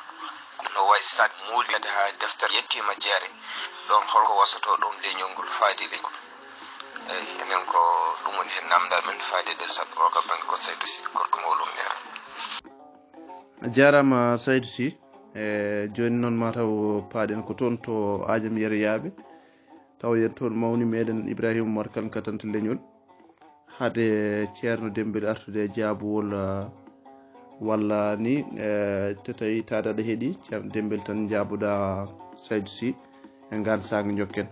No wayi saɗ muulde haa deftere yettiima jeere, ɗoon holko wasotoo ɗoon leñol ngol, faade leñol? Eyi, enen ko ɗum woni heen namdal men, faade e saɗ o ka bannge ko Saydu Si, gorko mawɗo mo Neere. A jaaraama, Saydu Si. E jooni noon, ma taw paaɗen ko toon to Añam Yeroyaaɓe, taw yen toon mawni meɗen Ibrahima Umar Kan, katante leñol. Hade Ceerno Dembel artude e jaabowol, ah, walla ni, eh, te tawi taade aɗa heɗi Ceerno Dembel tan, njaaboɗaa Saydu Si e ngaan saanga, njokken.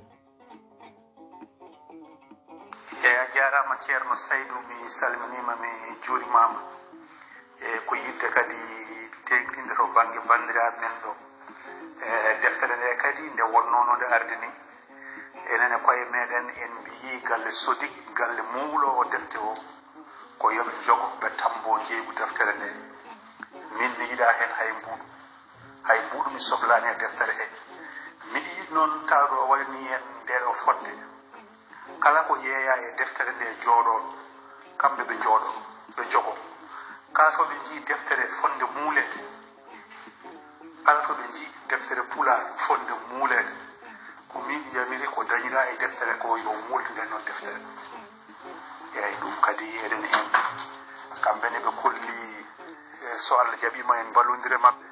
Eyi, a jaaraama, Ceerno Saydu, mi salminiima, mi juurimaama. E ko yiɗde kadi teeŋtinde to bannge banndiraaɓe men ɗo. E deftere nde kadi, nde wonnoo no nde ardi ni, enen e koye meɗen en mbiyii galle Sodik, galle muuloowo defte o, ko yo ɓe njogo, ɓe tammboo njeeygu deftere nde. Min mi yiɗaa heen hay mbuuɗu. Hay mbuuɗu mi sohlaani e deftere he. Miɗo yiɗi noon tawde o waɗanii en ndee ɗoo fodde. Kala ko yeeyaa e deftere nde jooɗoo, kamɓe ɓe njooɗoo, ɓe njogoo. Kala to ɓe njii deftere fotnde muuleede, kala to ɓe njii deftere pulaar fotnde muuleede, ko min yamiri ko dañiraa e deftere ko yo muulde nden noon deftere. Eeyi, ɗum kadi eɗen heen. Kamɓe ne ɓe kolli, e so Allah jaɓiima en mballondire maɓɓe,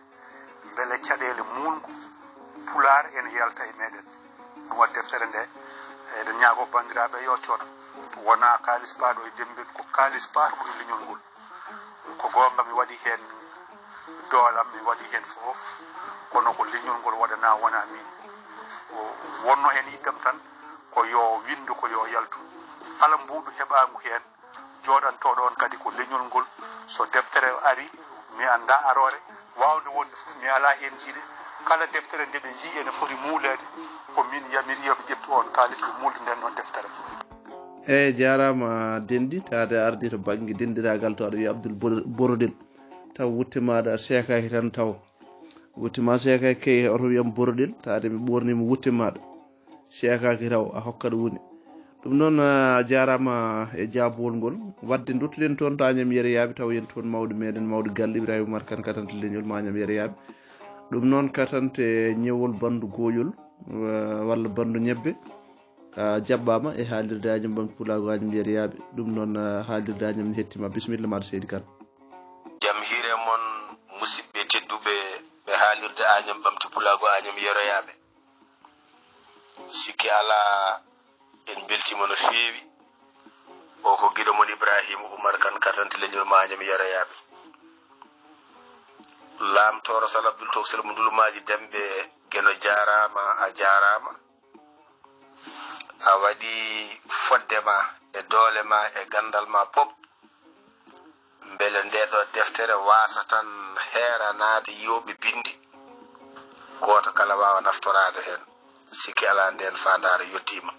mbele caɗeele muulngu pulaar ene yalta e meɗen. Ɗum waɗi deftere nde, eɗen ñaagoo banndiraaɓe yo coodo. Wonaa kaalis paaɗo e Dembel, ko kaalis paatuɗo e leñol ngol. Ko goonga, mi waɗi heen doolam, mi waɗi heen fof, kono ko leñol ngol waɗanaa, wonaa miin. O wonno heen yiɗdam tan, ko yo winndu, ko yo yaltu. Kala mbuuɗu heɓaangu heen, jooɗantooɗo on kadi ko leñol ngol. So deftere ari, mi anndaa aroore, waawde wonde fof, mi alaa heen jiiɗe. Kala deftere nde ɓe njii ene foti muuleede, ko min yamiri yo ɓe ƴettu oon kaalis, ɓe muulda nden noon deftere. Eeyi, jaaraama, Denndi, taade a ardii to bannge denndiraagal, to aɗa wiya Abdul Bor-, Borodel. Taw wutte maaɗa seekaaki tan taw. Wutte ma seekaaki kay, oto wiyam Borodel, taade mi ɓoorniima wutte maaɗa. Seekaaki taw, a hokkat woni. Ɗum noon, a jaaraama e jaabowol ngol. Waɗde nduttuɗen toon to Añam Yeroyaaɓe, taw yen toon mawɗo meɗen, mawɗo galle Ibrahima Umar Kan, katante leñol mo Añam Yeroyaaɓe. Ɗum noon katante ñewol banndu gooƴol, eh, walla banndu ñebbe. A jaɓɓaama e haalirde Añam Ɓamti Pulaagu Añam Yeroyaaɓe. Ɗum noon, a haalirde Añam ne hettima. Bisimilla maaɗa, seydi Kan. Jam hiire mon, musidɓe tedduɓe ɓe haalirde Añam Ɓamti Pulaagu Añam Yeroyaaɓe. Sikke alaa, en mbeltiima no feewi. O ko giɗo mon Ibrahima Umar Kan, katante leñol mo Añam Yeroyaaɓe. Laamtooro Sal Abdul Toksel mo Ndulumaaji Demɓe Geno, jaaraama, a jaaraama. A waɗi fodde ma e doole ma e ganndal ma pop, mbele ndee ɗoo deftere waasa tan heeranaade yiyooɓe binndi, gooto kala waawa naftoraade heen. Sikke alaa, ndeen faandaare yettiima.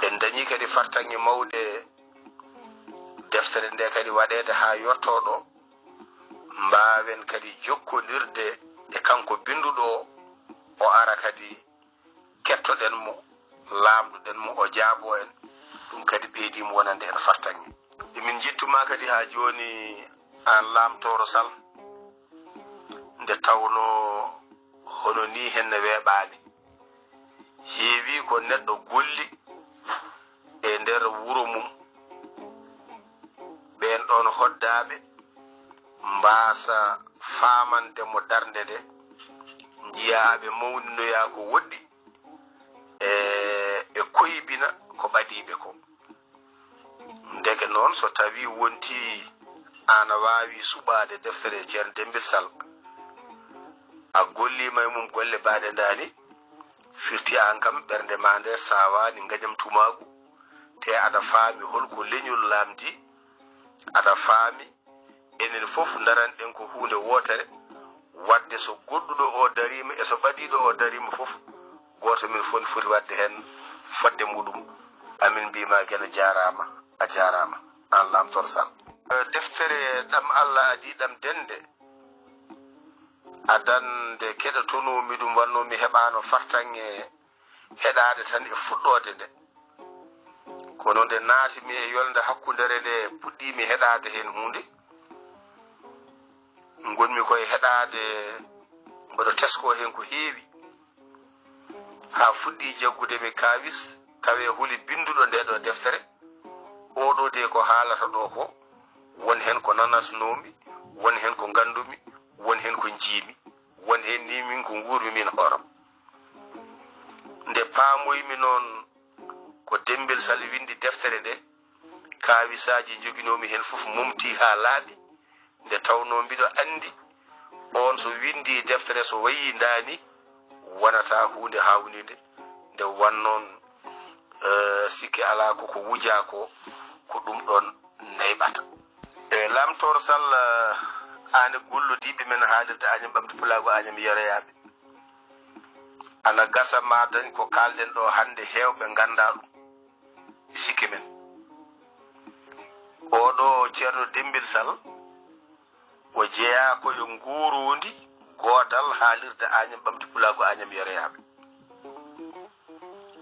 En ndañii kadi fartaŋŋe mawɗe, deftere nde kadi waɗeede haa yottoo ɗo, mbaawen kadi jokkondirde e kanko binnduɗo o, o ara kadi kettoɗen mo, laamndoɗen mo, o jaaboo en. Ɗum kadi ɓeydiima wonande en fartaŋŋe. Emin njettu ma kadi haa jooni, aan Laamtooro Sal, nde tawnoo hono nii henne weeɓaani. Heewi ko neɗɗo golli e nder wuro mum, ɓeen ɗoon hoddaaɓe mbaasa faamande mo darnde nde, njiya aɓe mawninoyaa ko woɗɗi, e, e koybina ko ɓadiiɓe ko. Ndeke noon, so tawii wontii aan a waawi suɓaade deftere Ceerno Demmbel Sal, A golliima e mum golle baaɗe ndaani, firti aan kam ɓernde maa nde saawaani ngañam tumaagu, te aɗa faami hol ko leñol laamdi, aɗa faami enen fof ndaranɗen ko huunde wootere, waɗde so goɗɗuɗo o dariima e so ɓadiiɗo o dariima fof, gooto men fof ne foti waɗde heen fodde muɗum. Amin mbiima Geno jaaraama, a jaaraama, aan Laamtoor Sal. Deftere ɗam Allah adii ɗam dende, adan nde keɗotonoomi ɗum wannoo mi heɓaano fartaŋŋe heɗaade tan e fuɗɗoode nde. Kono nde naatimi e yolnde hakkundere nde puɗɗiimi heɗaade heen huunde. Ngonmi koye heɗaade mboɗo teskoo heen ko heewi. Haa fuɗɗii jaggude mi kaawis, tawee holi binnduɗo ndee ɗoo deftere. Ooɗoo de ko haalata ɗoo ko, won heen ko nanatnoomi, won heen ko nganndumi, won heen ko njiimi, won heen ni min ko nguurmi min hooram. Nde paamoymi noon ko Demmbel Sal winndi deftere nde, kaawisaaji njoginoomi heen fof momtii haa laaɓi, nde tawnoo mbiɗo anndi oon so winndii deftere so wayii ndaa ni, wonata huunde haawniinde, nde won noon, eh, sikke alaa ko ko wujaa ko, ko ɗum ɗoon neyɓata. E Laamtoor Sal, eh, aan e gollodiiɓe men haalirde Añam Ɓamde Pulaagu Añam Yeroyaaɓe. Ana gasa maa dañ ko kaalɗen ɗoo hannde heewɓe nganndaa ɗum. E sikke men. Oɗo Ceerno Demmbel Sal, o jeyaa ko e nguuroondi goodal haalirde Añam Ɓamde Pulaagu Añam Yeroyaaɓe.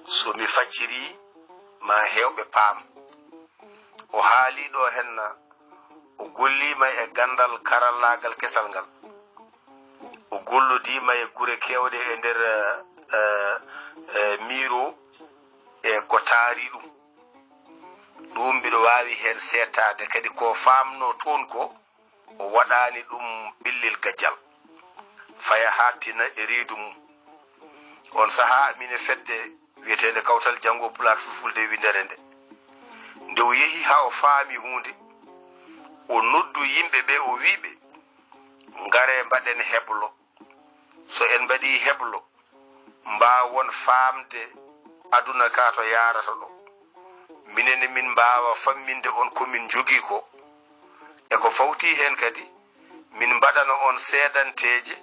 So mi faccirii, maa heewɓe paam. O haalii ɗoo henna, o golliima e ganndal karallaagal kesal ngal. O gollodiima e gure keewɗe e nder, eh, eh, eh, miiro e ko taari ɗum. Ɗum mbiɗo waawi heen seettaade. Kadi ko faamnoo toon ko, o waɗaani ɗum ɓillil gajjal. Faya haaɗtina e reedu mum. On sahaa, min e fedde wiyeteende Kawtal Janngo Pulaar Fulfulde e Winndere nde. Nde o yehi haa o faami huunde, o noddu yimɓe ɓe, o wi'i ɓe, "Ngaree mbaɗen heblo. So en mbaɗii heblo, mbaawon faamde aduna ka to yaarata ɗo. Minen min mbaawa famminde on ko min njogii ko. E ko fawtii heen kadi, min mbaɗana on seedanteeje,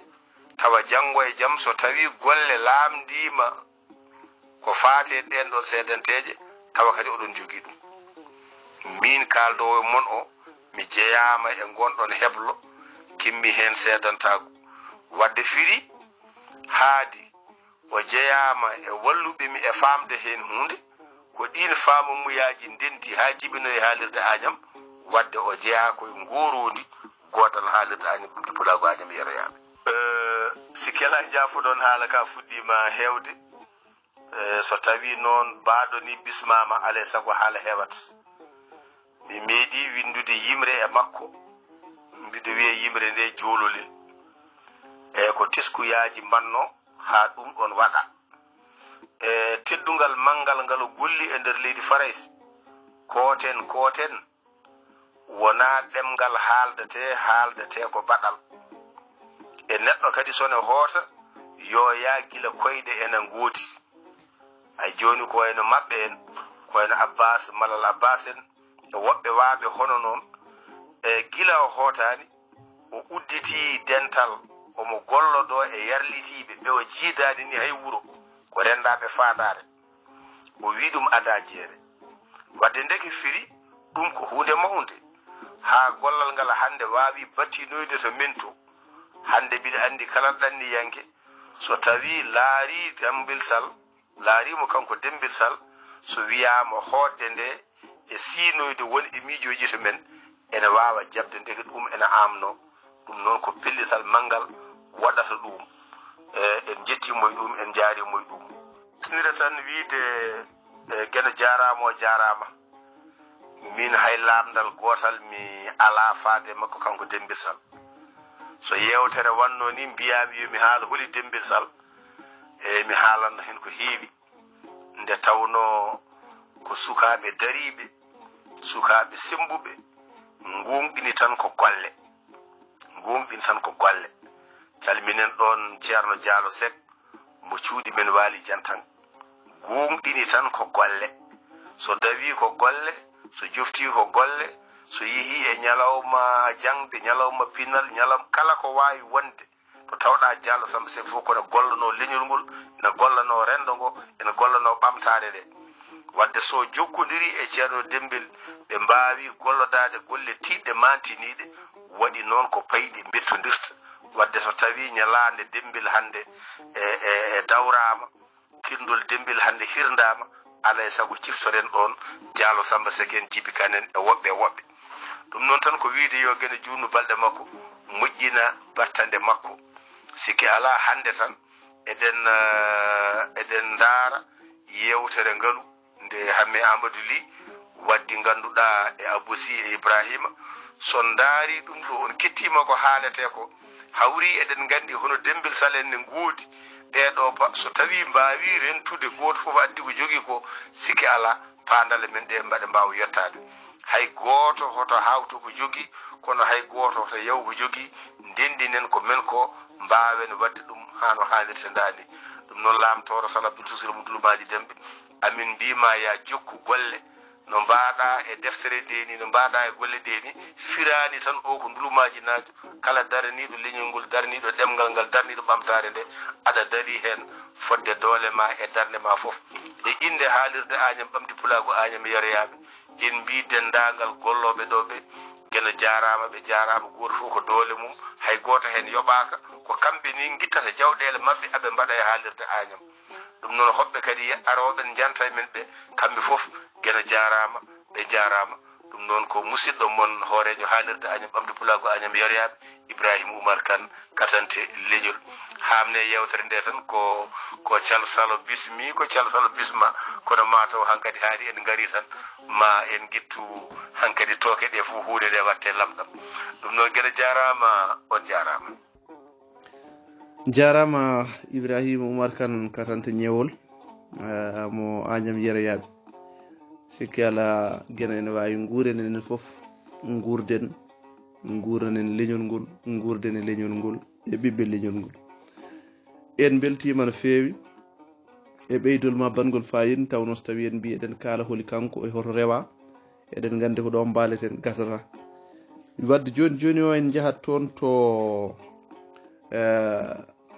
tawa janngo e jam so tawii golle laamndiima ko faati e ɗeen ɗoon seedanteeje, tawa kadi oɗon njogii ɗum. Miin kaaldoowo e mon o, mi jeyaama e ngoon ɗoon heblo, keɓmi heen seedantaagu. Wadde firi haadi o jeyaama e walluɓe mi e faamde heen huunde, ko ɗiin faamamuyaaji ndenti haa jibinoyi haalirde Añam, wadde o jeyaa ko e ngooroondi gootal haalirde Añam Ɓamde Pulaagu Añam Yeroyaaɓe." Eh, si kelaa njaafoɗon, haala ka fuɗɗiima heewde. Eh, so tawii noon baaɗo ni bismaama, alaa e sago haala heewat. Mi meeɗii winndude yimre e makko, mbiɗo wiya yimre nde Joololel. E ko teskuyaaji mbannoo haa ɗum ɗoon waɗa. E teddungal manngal ngal o golli e nder leydi Farayse, kooten, kooten, wonaa ɗemngal haaldetee, haaldetee ko baɗal. E neɗɗo kadi so ne hoota, yo yaa gila koyɗe ena ngoodi. Ay jooni ko wayno maɓɓe en, ko wayno Abbas, Malal Abbas en, e woɓɓe waaɓe hono noon, e gila o hootaani, o udditii dental, omo gollodoo e yarlitiiɓe, ɓe o jiidaani ni hay wuro, ko renndaaɓe faandaare. O wi'i ɗum adaa jeere. Wadde ndeke firi, ɗum ko huunde mawnde. Haa gollal ngal hannde waawi battinoyde to men to. Hannde mbiɗa anndi kala ɗanniyanke, so tawii laarii Demmbel Sal, laarii mo kanko Demmbel Sal, so wiyaama hootde nde e siinoyde won e miijooji to men, ene waawa jaɓde ndeke ɗum ene aamnoo. Ɗum noon ko pellital manngal waɗata ɗum. Eh, en njettii mo e ɗum, en njaari mo e ɗum. Ɓesnira tan wiyde, eh, Geno jaaraama, o jaaraama. Min hay laamndal gootal mi alaa faade makko kanko Demmbel Sal. So yeewtere wannoo ni mbiyaami yo mi haala holi Demmbel Sal, e mi haalanno heen ko heewi. Nde tawnoo ko sukaaɓe dariiɓe, sukaaɓe semmbuɓe, nguuŋɗini tan ko golle. Nguuŋɗini tan ko golle. Calminen ɗoon Ceerno Jaalo Sek mo cuuɗi men Waali Jantan. Guumɗini tan ko golle. So dawii ko golle, so joftii ko golle, so yehii e ñalawma jaŋde, ñalawma pinal, ñalawma kala ko waawi wonde to tawɗaa Jaalo Samba Sek fof, kono gollanoo leñol ngol, ina gollanoo renndo ngo, ina gollanoo ɓamtaare nde. Wadde so jokkondirii e Ceerno Demmbel, ɓe mbaawi gollodaade golle tiiɗɗe maantiniiɗe, waɗi noon ko payɗi mbettondirta. Wadde so tawii ñalaande Demmbel hannde e, e, e dawraama, kirndol Demmbel hannde hirndaama, alaa e sago ciftoren ɗoon Jaalo Samba Sek en, Jibi Kan en e woɓɓe e woɓɓe. Ɗum noon tan ko wiyde yo Geno juutnu balɗe makko, moƴƴina battande makko. Sikke alaa hannde tan eɗen, eh, eɗen ndaara yeewtere ngalu nde Hamme Amadou Ly waddi ngannduɗaa e Abou Sy e Ibrahima. So on ndaarii ɗum ɗo, on kettiima ko haaletee ko, hawri eɗen nganndi hono Demmbel Sal en ne ngoodi. Ɓee ɗo pa-, so tawii mbaawii rentude gooto fof addi ko jogii ko, sikke alaa, paandale men ɗe mbaɗa mbaawa yettaade. Hay gooto hoto haawto ko jogii, kono hay gooto hoto yaw ko jogii, ndenndinen ko men ko, mbaawen waɗde ɗum haa no haanirta ndaa ni. Ɗum noon laamtooro Sal Abdou Toussoure mo Ndulumaaji Demɓe, amin mbiima ya jokku golle, no mbaaɗa e deftere nde ni, no mbaaɗa e golle ɗe ni, firaani tan o ko Ndulumaaji naajo, kala daraniiɗo leñol ngol, daraniiɗo ɗemngal ngal, daraniiɗo ɓamtaare nde, aɗa darii heen fodde doole ma e darnde ma fof. E innde haalirde Añam Ɓamti Pulaagu Añam Yeroyaaɓe, en mbii denndaangal gollooɓe ɗo ɓe, Geno jaaraama, ɓe jaaraama, gooto fof ko doole mum, hay gooto heen yoɓaaka, ko kamɓe ni ngittata jawɗeele maɓɓe, aɓe mbaɗa e haalirde Añam. Ɗum noon, hoɓɓe kadi arooɓe njanta e men ɓe, kamɓe fof, Geno jaaraama, ɓe njaaraama. Ɗum noon ko musidɗo mon, hooreejo haalirde Añam Ɓamde Pulaagu Añam Yeroyaaɓe, Ibrahima Oumar Kane, katante leñol. Haamne yeewtere nde tan ko, ko Cal Salo bismi, ko Cal Salo bisma, kono maa taw hankadi haari en ngarii tan, ma en ngittu hankadi tooke ɗe fof, huunde nde watte lamɗam. Ɗum noon, Geno jaaraama, on jaaraama. Jaaraama Ibrahima Oumar Kane, katante ñeewol, eh, mo Añam Yeroyaaɓe. Sikke alaa, Geno ene waawi nguuren enen fof, nguurden, nguuranen leñol ngol, nguurden e leñol ngol e ɓiɓɓe leñol ngol. En mbeltiima no feewi e ɓeydol ma banngol faayiida, tawnoo so tawii en mbii eɗen kaala holi kanko e hoto rewa, eɗen nganndi ko ɗo mbaaleten gasata. Wadde jooni jooni o en njahat toon to, eh,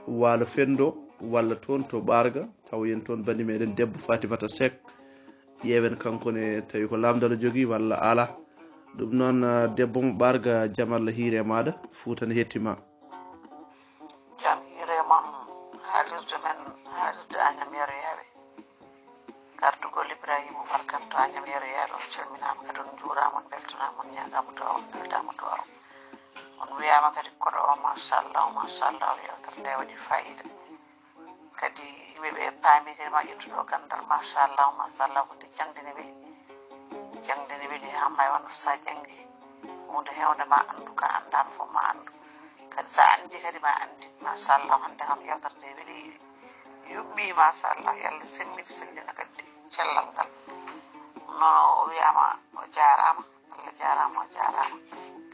Waalo Fenndo walla toon to Ɓaarga, tawoyen toon banndi meɗen debbo Fatimata Seck, ƴeewen kanko ne tawi ko lamndal o jogii walla alaa. Ɗum noon, eh, debbo mo Ɓaarga, jam Allah hiire e maaɗa, Fuuta ne hetti ma. Jam hiire mon, haalirde men, haalirde Añam Yeroyaaɓe. Gardugol Ibrahima Oumar Kane to Añam Yeroyaaɓe, on calminaama kadi, on njuuraama, on mbeltanaama, on ñaagaama duwaaw, on neldaama duwaaw. On wiyaama kadi koɗo o, machallah, machallah, yeewtere nde waɗi faayiida. Kadi yimɓe ɓe paami kadi ma ƴettude o ganndal, machallah, machallah, ko nde jaŋde ne weli. Jaŋde ne weli, haa may wonno so a janngi huunde heewnde ma anndu, ka anndaano fof ma anndu. Kadi so a anndi kadi ma anndi, machallah, hannde kam yeewtere nde weli, yuɓɓi, machallah, yo Allah semmbin, sellina kadi cellal ngal. No o wiyaama, o jaaraama, Allah jaaraama, o jaaraama.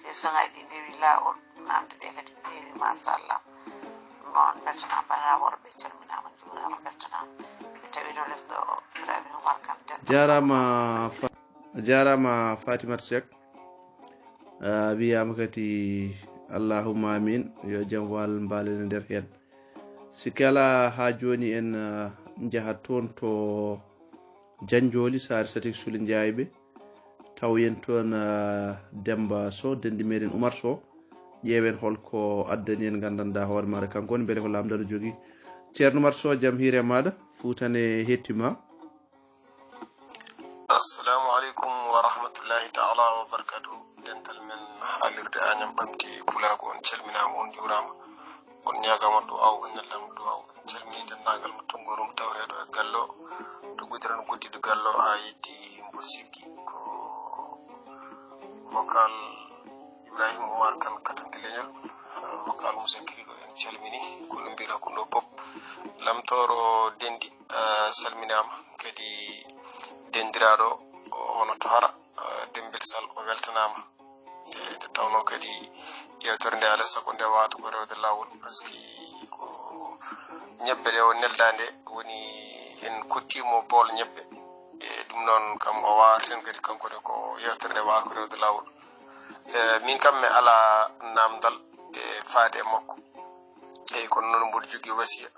Keesuŋaaji ɗi ndewi laawol, naamnde ɗe kadi peewi, machallah. Noon mbeltanaama, bandiraaɓe worɓe, calminaama, njuuraama, mbeltanaama. Mi tawi to les ɗo, Ibrahima Oumar Kane, Debbo. Jaaraama Fa-, jaaraama Fatimata Seck. A wiyaama kadi, allahumma amin, yo jam wal mbaalene nder heen. Sikke alaa, haa jooni en, ah, njahat toon to Janjooli, saare Satik Sule Njaayɓe. Tawoyen toon, ah, Demmba Soh, denɗi meɗen Oumar Soh. Ƴeewen hol ko addani en, nganndanɗaa hoore maaɗa kanko ne, mbele ko lamndal o jogii. Ceerno Oumar Soh, jam hiire e maaɗa, Fuuta ne hetti ma. Assalamu aleykum wa rahmatullahi taala wa barakatuhu. Dental men haalirde Añam Ɓamti Pulaagu, on calminaama, on njuuraama, on ñaagaama duwaaw, on neldaama duwaaw. En calminii denndaangal mo Tunngorum, tawreeɗo e Gallo, to Gudiran Guddiɗo Gallo, haa yetti Mbol Sikki. Ko vocal Ibrahima Oumar Kane, katante leñol, vocal Moussa Kiriɗo, en calminii, ko no mbiyra ko ɗo pop. Lamtooro denɗi, eh, salminaama, kadi denndiraaɗo o, hono to hara, eh, Demmbel Sal, o weltanaama. E nde tawnoo kadi yewtere nde alaa e sago nde waawata ko rewde laawol, par ce que ko ñebbe ɗe o neldaa nde woni en kottimo bool ñebbe. E ɗum noon kam o waawata heen kadi kanko ne ko yewtere nde waawata ko rewde laawol. E min kam mi alaa naamndal e faade e makko. Eeyi, kono noon mboɗo jogii wasiya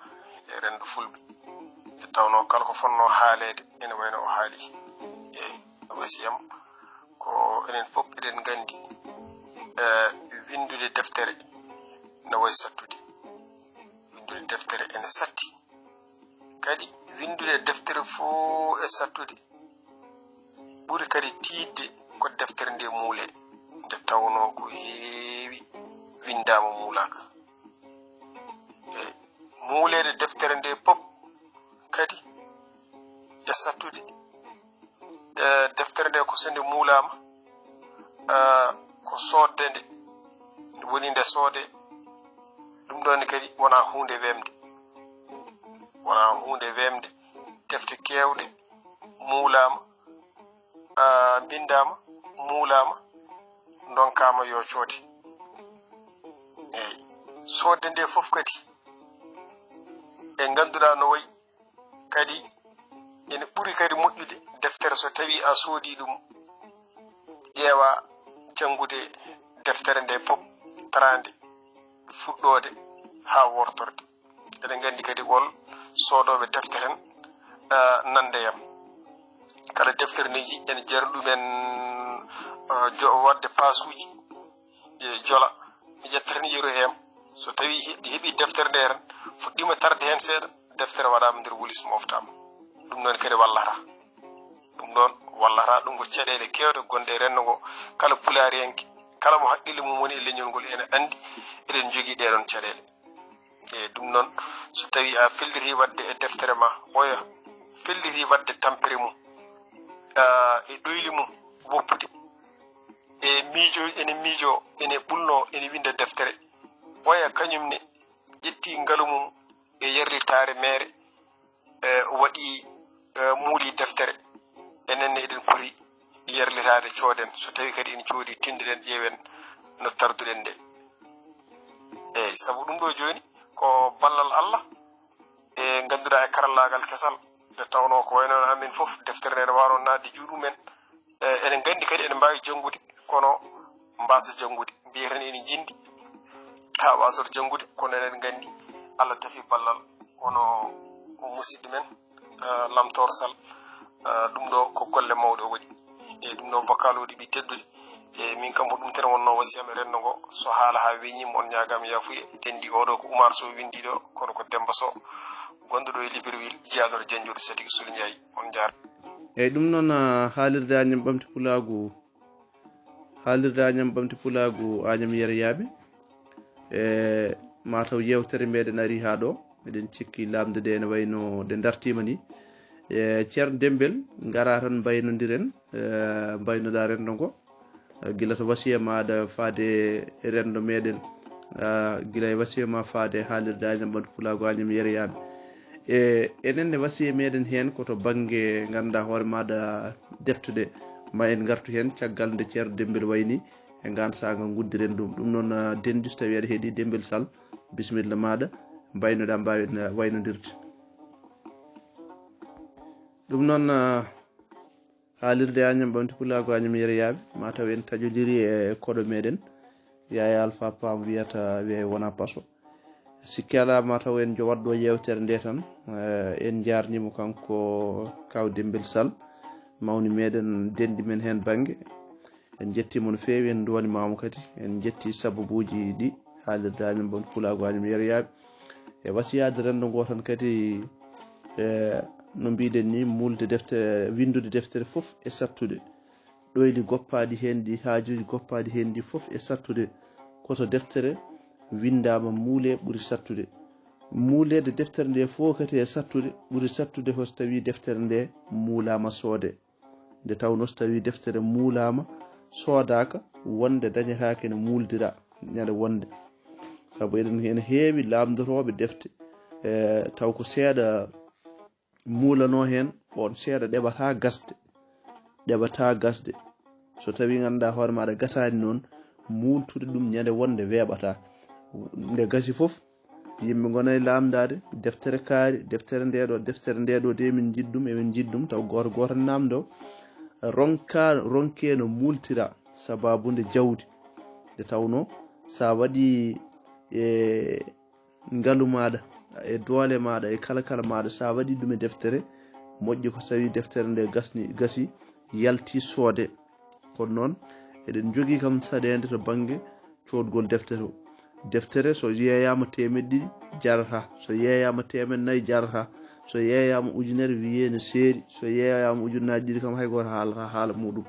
e renndo fulɓe. Nde tawnoo kala ko fotnoo haaleede ene wayno o haali. Eeyi, wasiyam ko enen fof eɗen nganndi, e winndude deftere no wayi sattude. Winndude deftere ene satti. Kadi winndude deftere fof e sattude ɓuri kadi tiiɗde ko deftere nde muulee, nde tawnoo ko heewi winndaama muulaaka. E muuleede deftere nde fof kadi e sattude, e deftere nde ko so nde muulaama, e ko soodde nde woni nde soodee. Ɗum ɗoon ne kadi wonaa huunde weemde. Wonaa huunde weemde. Defte keewɗe muulaama, a, mbinndaama, muulaama, ndonkaama yo coote. Eeyi. Soodde nde fof kadi, e ngannduɗaa no wayi, kadi ene ɓuri kadi moƴƴude deftere so tawii a soodii ɗum, ƴeewa janngude deftere nde fof, taraande fuɗɗoode haa wortorde. Eɗen nganndi kadi won soodooɓe defte heen, a, nande yam. Kala deftere nde nji ene jara ɗumen, a, jo-, waɗde paasuuji e jola. Mi ƴettata ni yeru he am. So tawii he-, heɓii deftere nde tan, fuɗɗiima tarde heen seeɗa, deftere waɗaama nder wolis moftaama. Ɗum noon kadi wallata. Ɗum ɗoon wallata, ɗum ko caɗeele keewɗe gonɗe e renndo ngo. Kala pulaariyanke, kala mo haqqille mum woni e leñol ngol ene anndi eɗen njogii ɗee ɗoon caɗeele. E ɗum noon, so tawii a felliti waɗde e deftere ma, oya felliti waɗde tampere mum, a, e ɗoyli mum woppude, e miijo, ene miijo, ene ɓulno, ene winnda deftere, oya kañum ne ƴetti ngalu mum e yerlitaare meere, e waɗi, e muuli deftere, enen ne eɗen poti yerlitaade, cooden. So tawii kadi ene coodi, tinndiɗen, ƴeewen no tarduɗen nde. Eeyi, sabu ɗum ɗo jooni ko ballal Allah, e ngannduɗaa e karallaagal kesal, nde tawnoo ko wayno amin fof deftere nde ne waawno naatde juuɗe mumen. E, eɗen nganndi kadi eɗen mbaawi janngude, kono mbaasa janngude. Mbiya tan ene njinndi haa waasata janngude, kono eɗen nganndi Allah tafi ballal, kono ko musidɗo men, e, Lamtoor Sall, e, ɗum ɗo ko golle mawɗe o waɗi. E ɗum ɗo vocal o ɗiɓi teddude. E min kam ko ɗum tan wonno wasiyam e renndo ngo. So haala haa weñi, mon ñaagaama yaafuye. Denndi oɗo ko Oumar Sow winndi ɗo, kono ko Demba Sow, gonɗo ɗo e Libreville, jeyaaɗo to Jannjooɗi Satigi Suli Ndiaye. On njaar. Eeyi, ɗum noon, a, haalirde Añam Ɓamti Pulaagu, haalirde Añam Ɓamti Pulaagu, Añam Yeriyaaɓe. E, mataw yeewtere meɗen ari haa ɗo, eɗen cikki lamnde nde ene wayno nde dartiima ni. E, Ceerno Dembel, ngara tan mbaynondiren, e, mbaynoɗaa renndo ngo. E, gila to wasiya maaɗa faade e renndo meɗen, a, gila e wasiya ma faade haalirde Añam Ɓamti Pulaagu, Añam Yeriyaaɓe. E, enen ne wasiya meɗen heen ko to bannge ngannduɗaa hoore maaɗa defte ɗe. Ma en ngartu heen caggal nde Ceerno Dembel wayni, e ngaan saanga nguddiren ɗum. Ɗum noon, a, denndi so tawii aɗa heɗii Dembel Sall, bisimilla maaɗa, mbaynoɗaa mbaawen, a, waynondirde. Ɗum noon, a, haalirde Añam Ɓamti Pulaagu, Añam Yeriyaaɓe, mataw en taƴondiri e koɗo meɗen, Yaaya Alfa Paam wiyata, wiya wona paso. Sikki alaa, mataw en jo waɗɗo yeewtere nde tan, e, en njaarnii mo kanko Kaw Dembel Sall, mawni meɗen, denndi men heen bannge. En njettii mo no feewi, en nduwaniima mo kadi. En njettii sababuuji ɗi haalirde Añam Ɓamti Pulaagu, Añam Yeriyaaɓe. E wasiyaade renndo ngo tan kadi, e, no mbiɗen ni, muulde defte, winndude deftere fof e sattude. Ɗoyli goppaaɗi heen ɗi, haajuuji goppaaɗi heen ɗi fof e sattude. Ko so deftere winndaama muulee ɓuri sattude. Muuleede deftere nde fof kadi e sattude, ɓuri sattude ko so tawii deftere nde muulaama soodee. Nde tawnoo so tawii deftere muulaama, soodaaka, wonde dañataake ne muuldira ñande wonde. Sabu eɗen, ene heewi laamndotooɓe defte, e, taw ko seeɗa muulanoo heen, oon seeɗa ɗeɓataa gasde, ɗeɓataa gasde. So tawii ngannduɗaa hoore maaɗa gasaani noon, muultude ɗum ñande wonde weeɓata. Nde gasi fof, yimɓe ngona e laamdaade deftere kaari, deftere ndeɗo, deftere ndeɗo de emin njiɗ ɗum, emin njiɗ ɗum, taw gooto gooto namdo ronka, ronke no muultira sababu nde jawdi. Nde tawno sa waɗi e ngalu maɗa, e doole maɗa, e kala kala maɗa, sa waɗi ɗum e deftere, moƴƴi ko sawi deftere nde gasni, gasi, yalti soode. Kono noon, eɗen jogii kam saɗeende to bannge coodgol deftere o. Deftere so yeeyaama teemeɗɗe ɗiɗi jarata, so yeeyaama teemeɗɗe nayi jarata, so yeeyaama ujunere wiyee no seeri, so yeeyaama ujunnaaji ɗiɗi kam hay gooto haalata haala muɗum.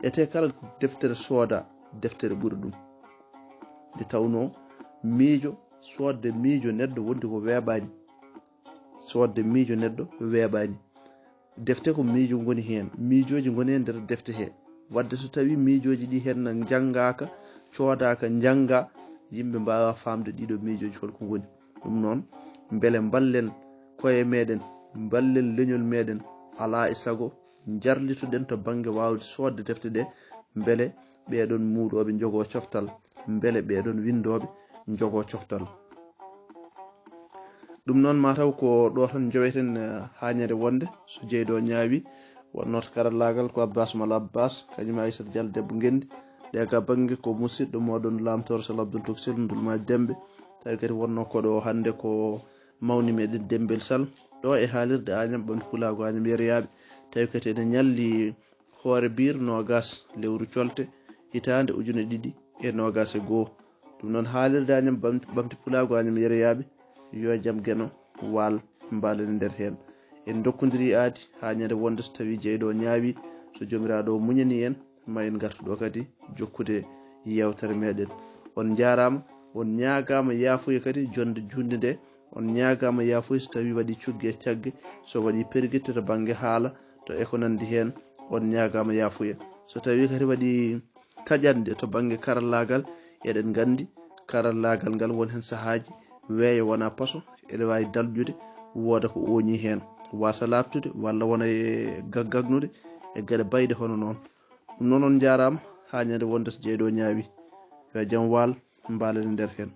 Etee kala deftere sooda, deftere ɓuri ɗum. Nde tawnoo miijo, soodde miijo neɗɗo wondi ko weeɓaani. Soodde miijo neɗɗo weeɓaani. Defte ko miijo ngoni heen, miijooji ngoni e nder defte he. Wadde so tawii miijooji ɗi heen na njanngaaka, coodaaka, njannga, yimɓe mbaawa faamde ɗiɗo miijooji holko ngoni. Ɗum noon, mbele mballen koye meɗen, mballen leñol meɗen, alaa e sago njarlitoɗen to bannge waawde soodde defte ɗe, mbele ɓeɗon muuɗooɓe njogoo coftal, mbele ɓeɗon winndooɓe njogoo coftal. Ɗum noon mataw ko ɗo tan njoweten, eh, haa ñande wonde, so jeyɗo ñaawi, wonnoo to karallaagal ko Abbas Mal Abbas, kañum e Aissata Diallo debbo Ngenndi. Ɗe ka bannge ko musidɗo moɗon laamtoor Sal Abdul Toksel Ndulmaaji Dembe. Tawi kadi wonnoo koɗo o hannde ko mawni meɗen Dembel Sal. Ɗo e haalirde Añam Ɓamti Pulaagu Añam Yeroyaaɓe. Tawi kadi ene ñalli hoore biir noogas lewru colte hitaande ujune ɗiɗi e noogas e goo. Ɗum noon haalirde Añam Ɓamti, Ɓamti Pulaagu Añam Yeroyaaɓe. Yo jam geno waal mbaalani nder heen. En ndokkondirii aadi haa ñande wonde so tawii jeyɗo ñaawi, so Joomiraaɗo o muñanii en, ma en ngartu ɗo kadi jokkude yeewtere meɗen. On njaaraama, on ñaagaama yaafuya kadi jonde juulde nde. On ñaagaama yaafuya so tawii waɗii coggu e caggu, so waɗii pergitte to bannge haala, to e ko nanndi heen, on ñaagaama yaafuya. So tawii kadi waɗii taƴannde to bannge karallaagal, eɗen nganndi karallaagal ngal won heen sahaaji weeyo wona paso, ene waawi dalƴude, wooda ko ooñii heen, waasa laaɓtude walla wona e gag-, gagnude e geɗe bayɗe hono noon. Ɗum noon on njaaraama, haa ñande wonde so jeyɗo ñaawi. Yo jam waal, mbaalani nder heen.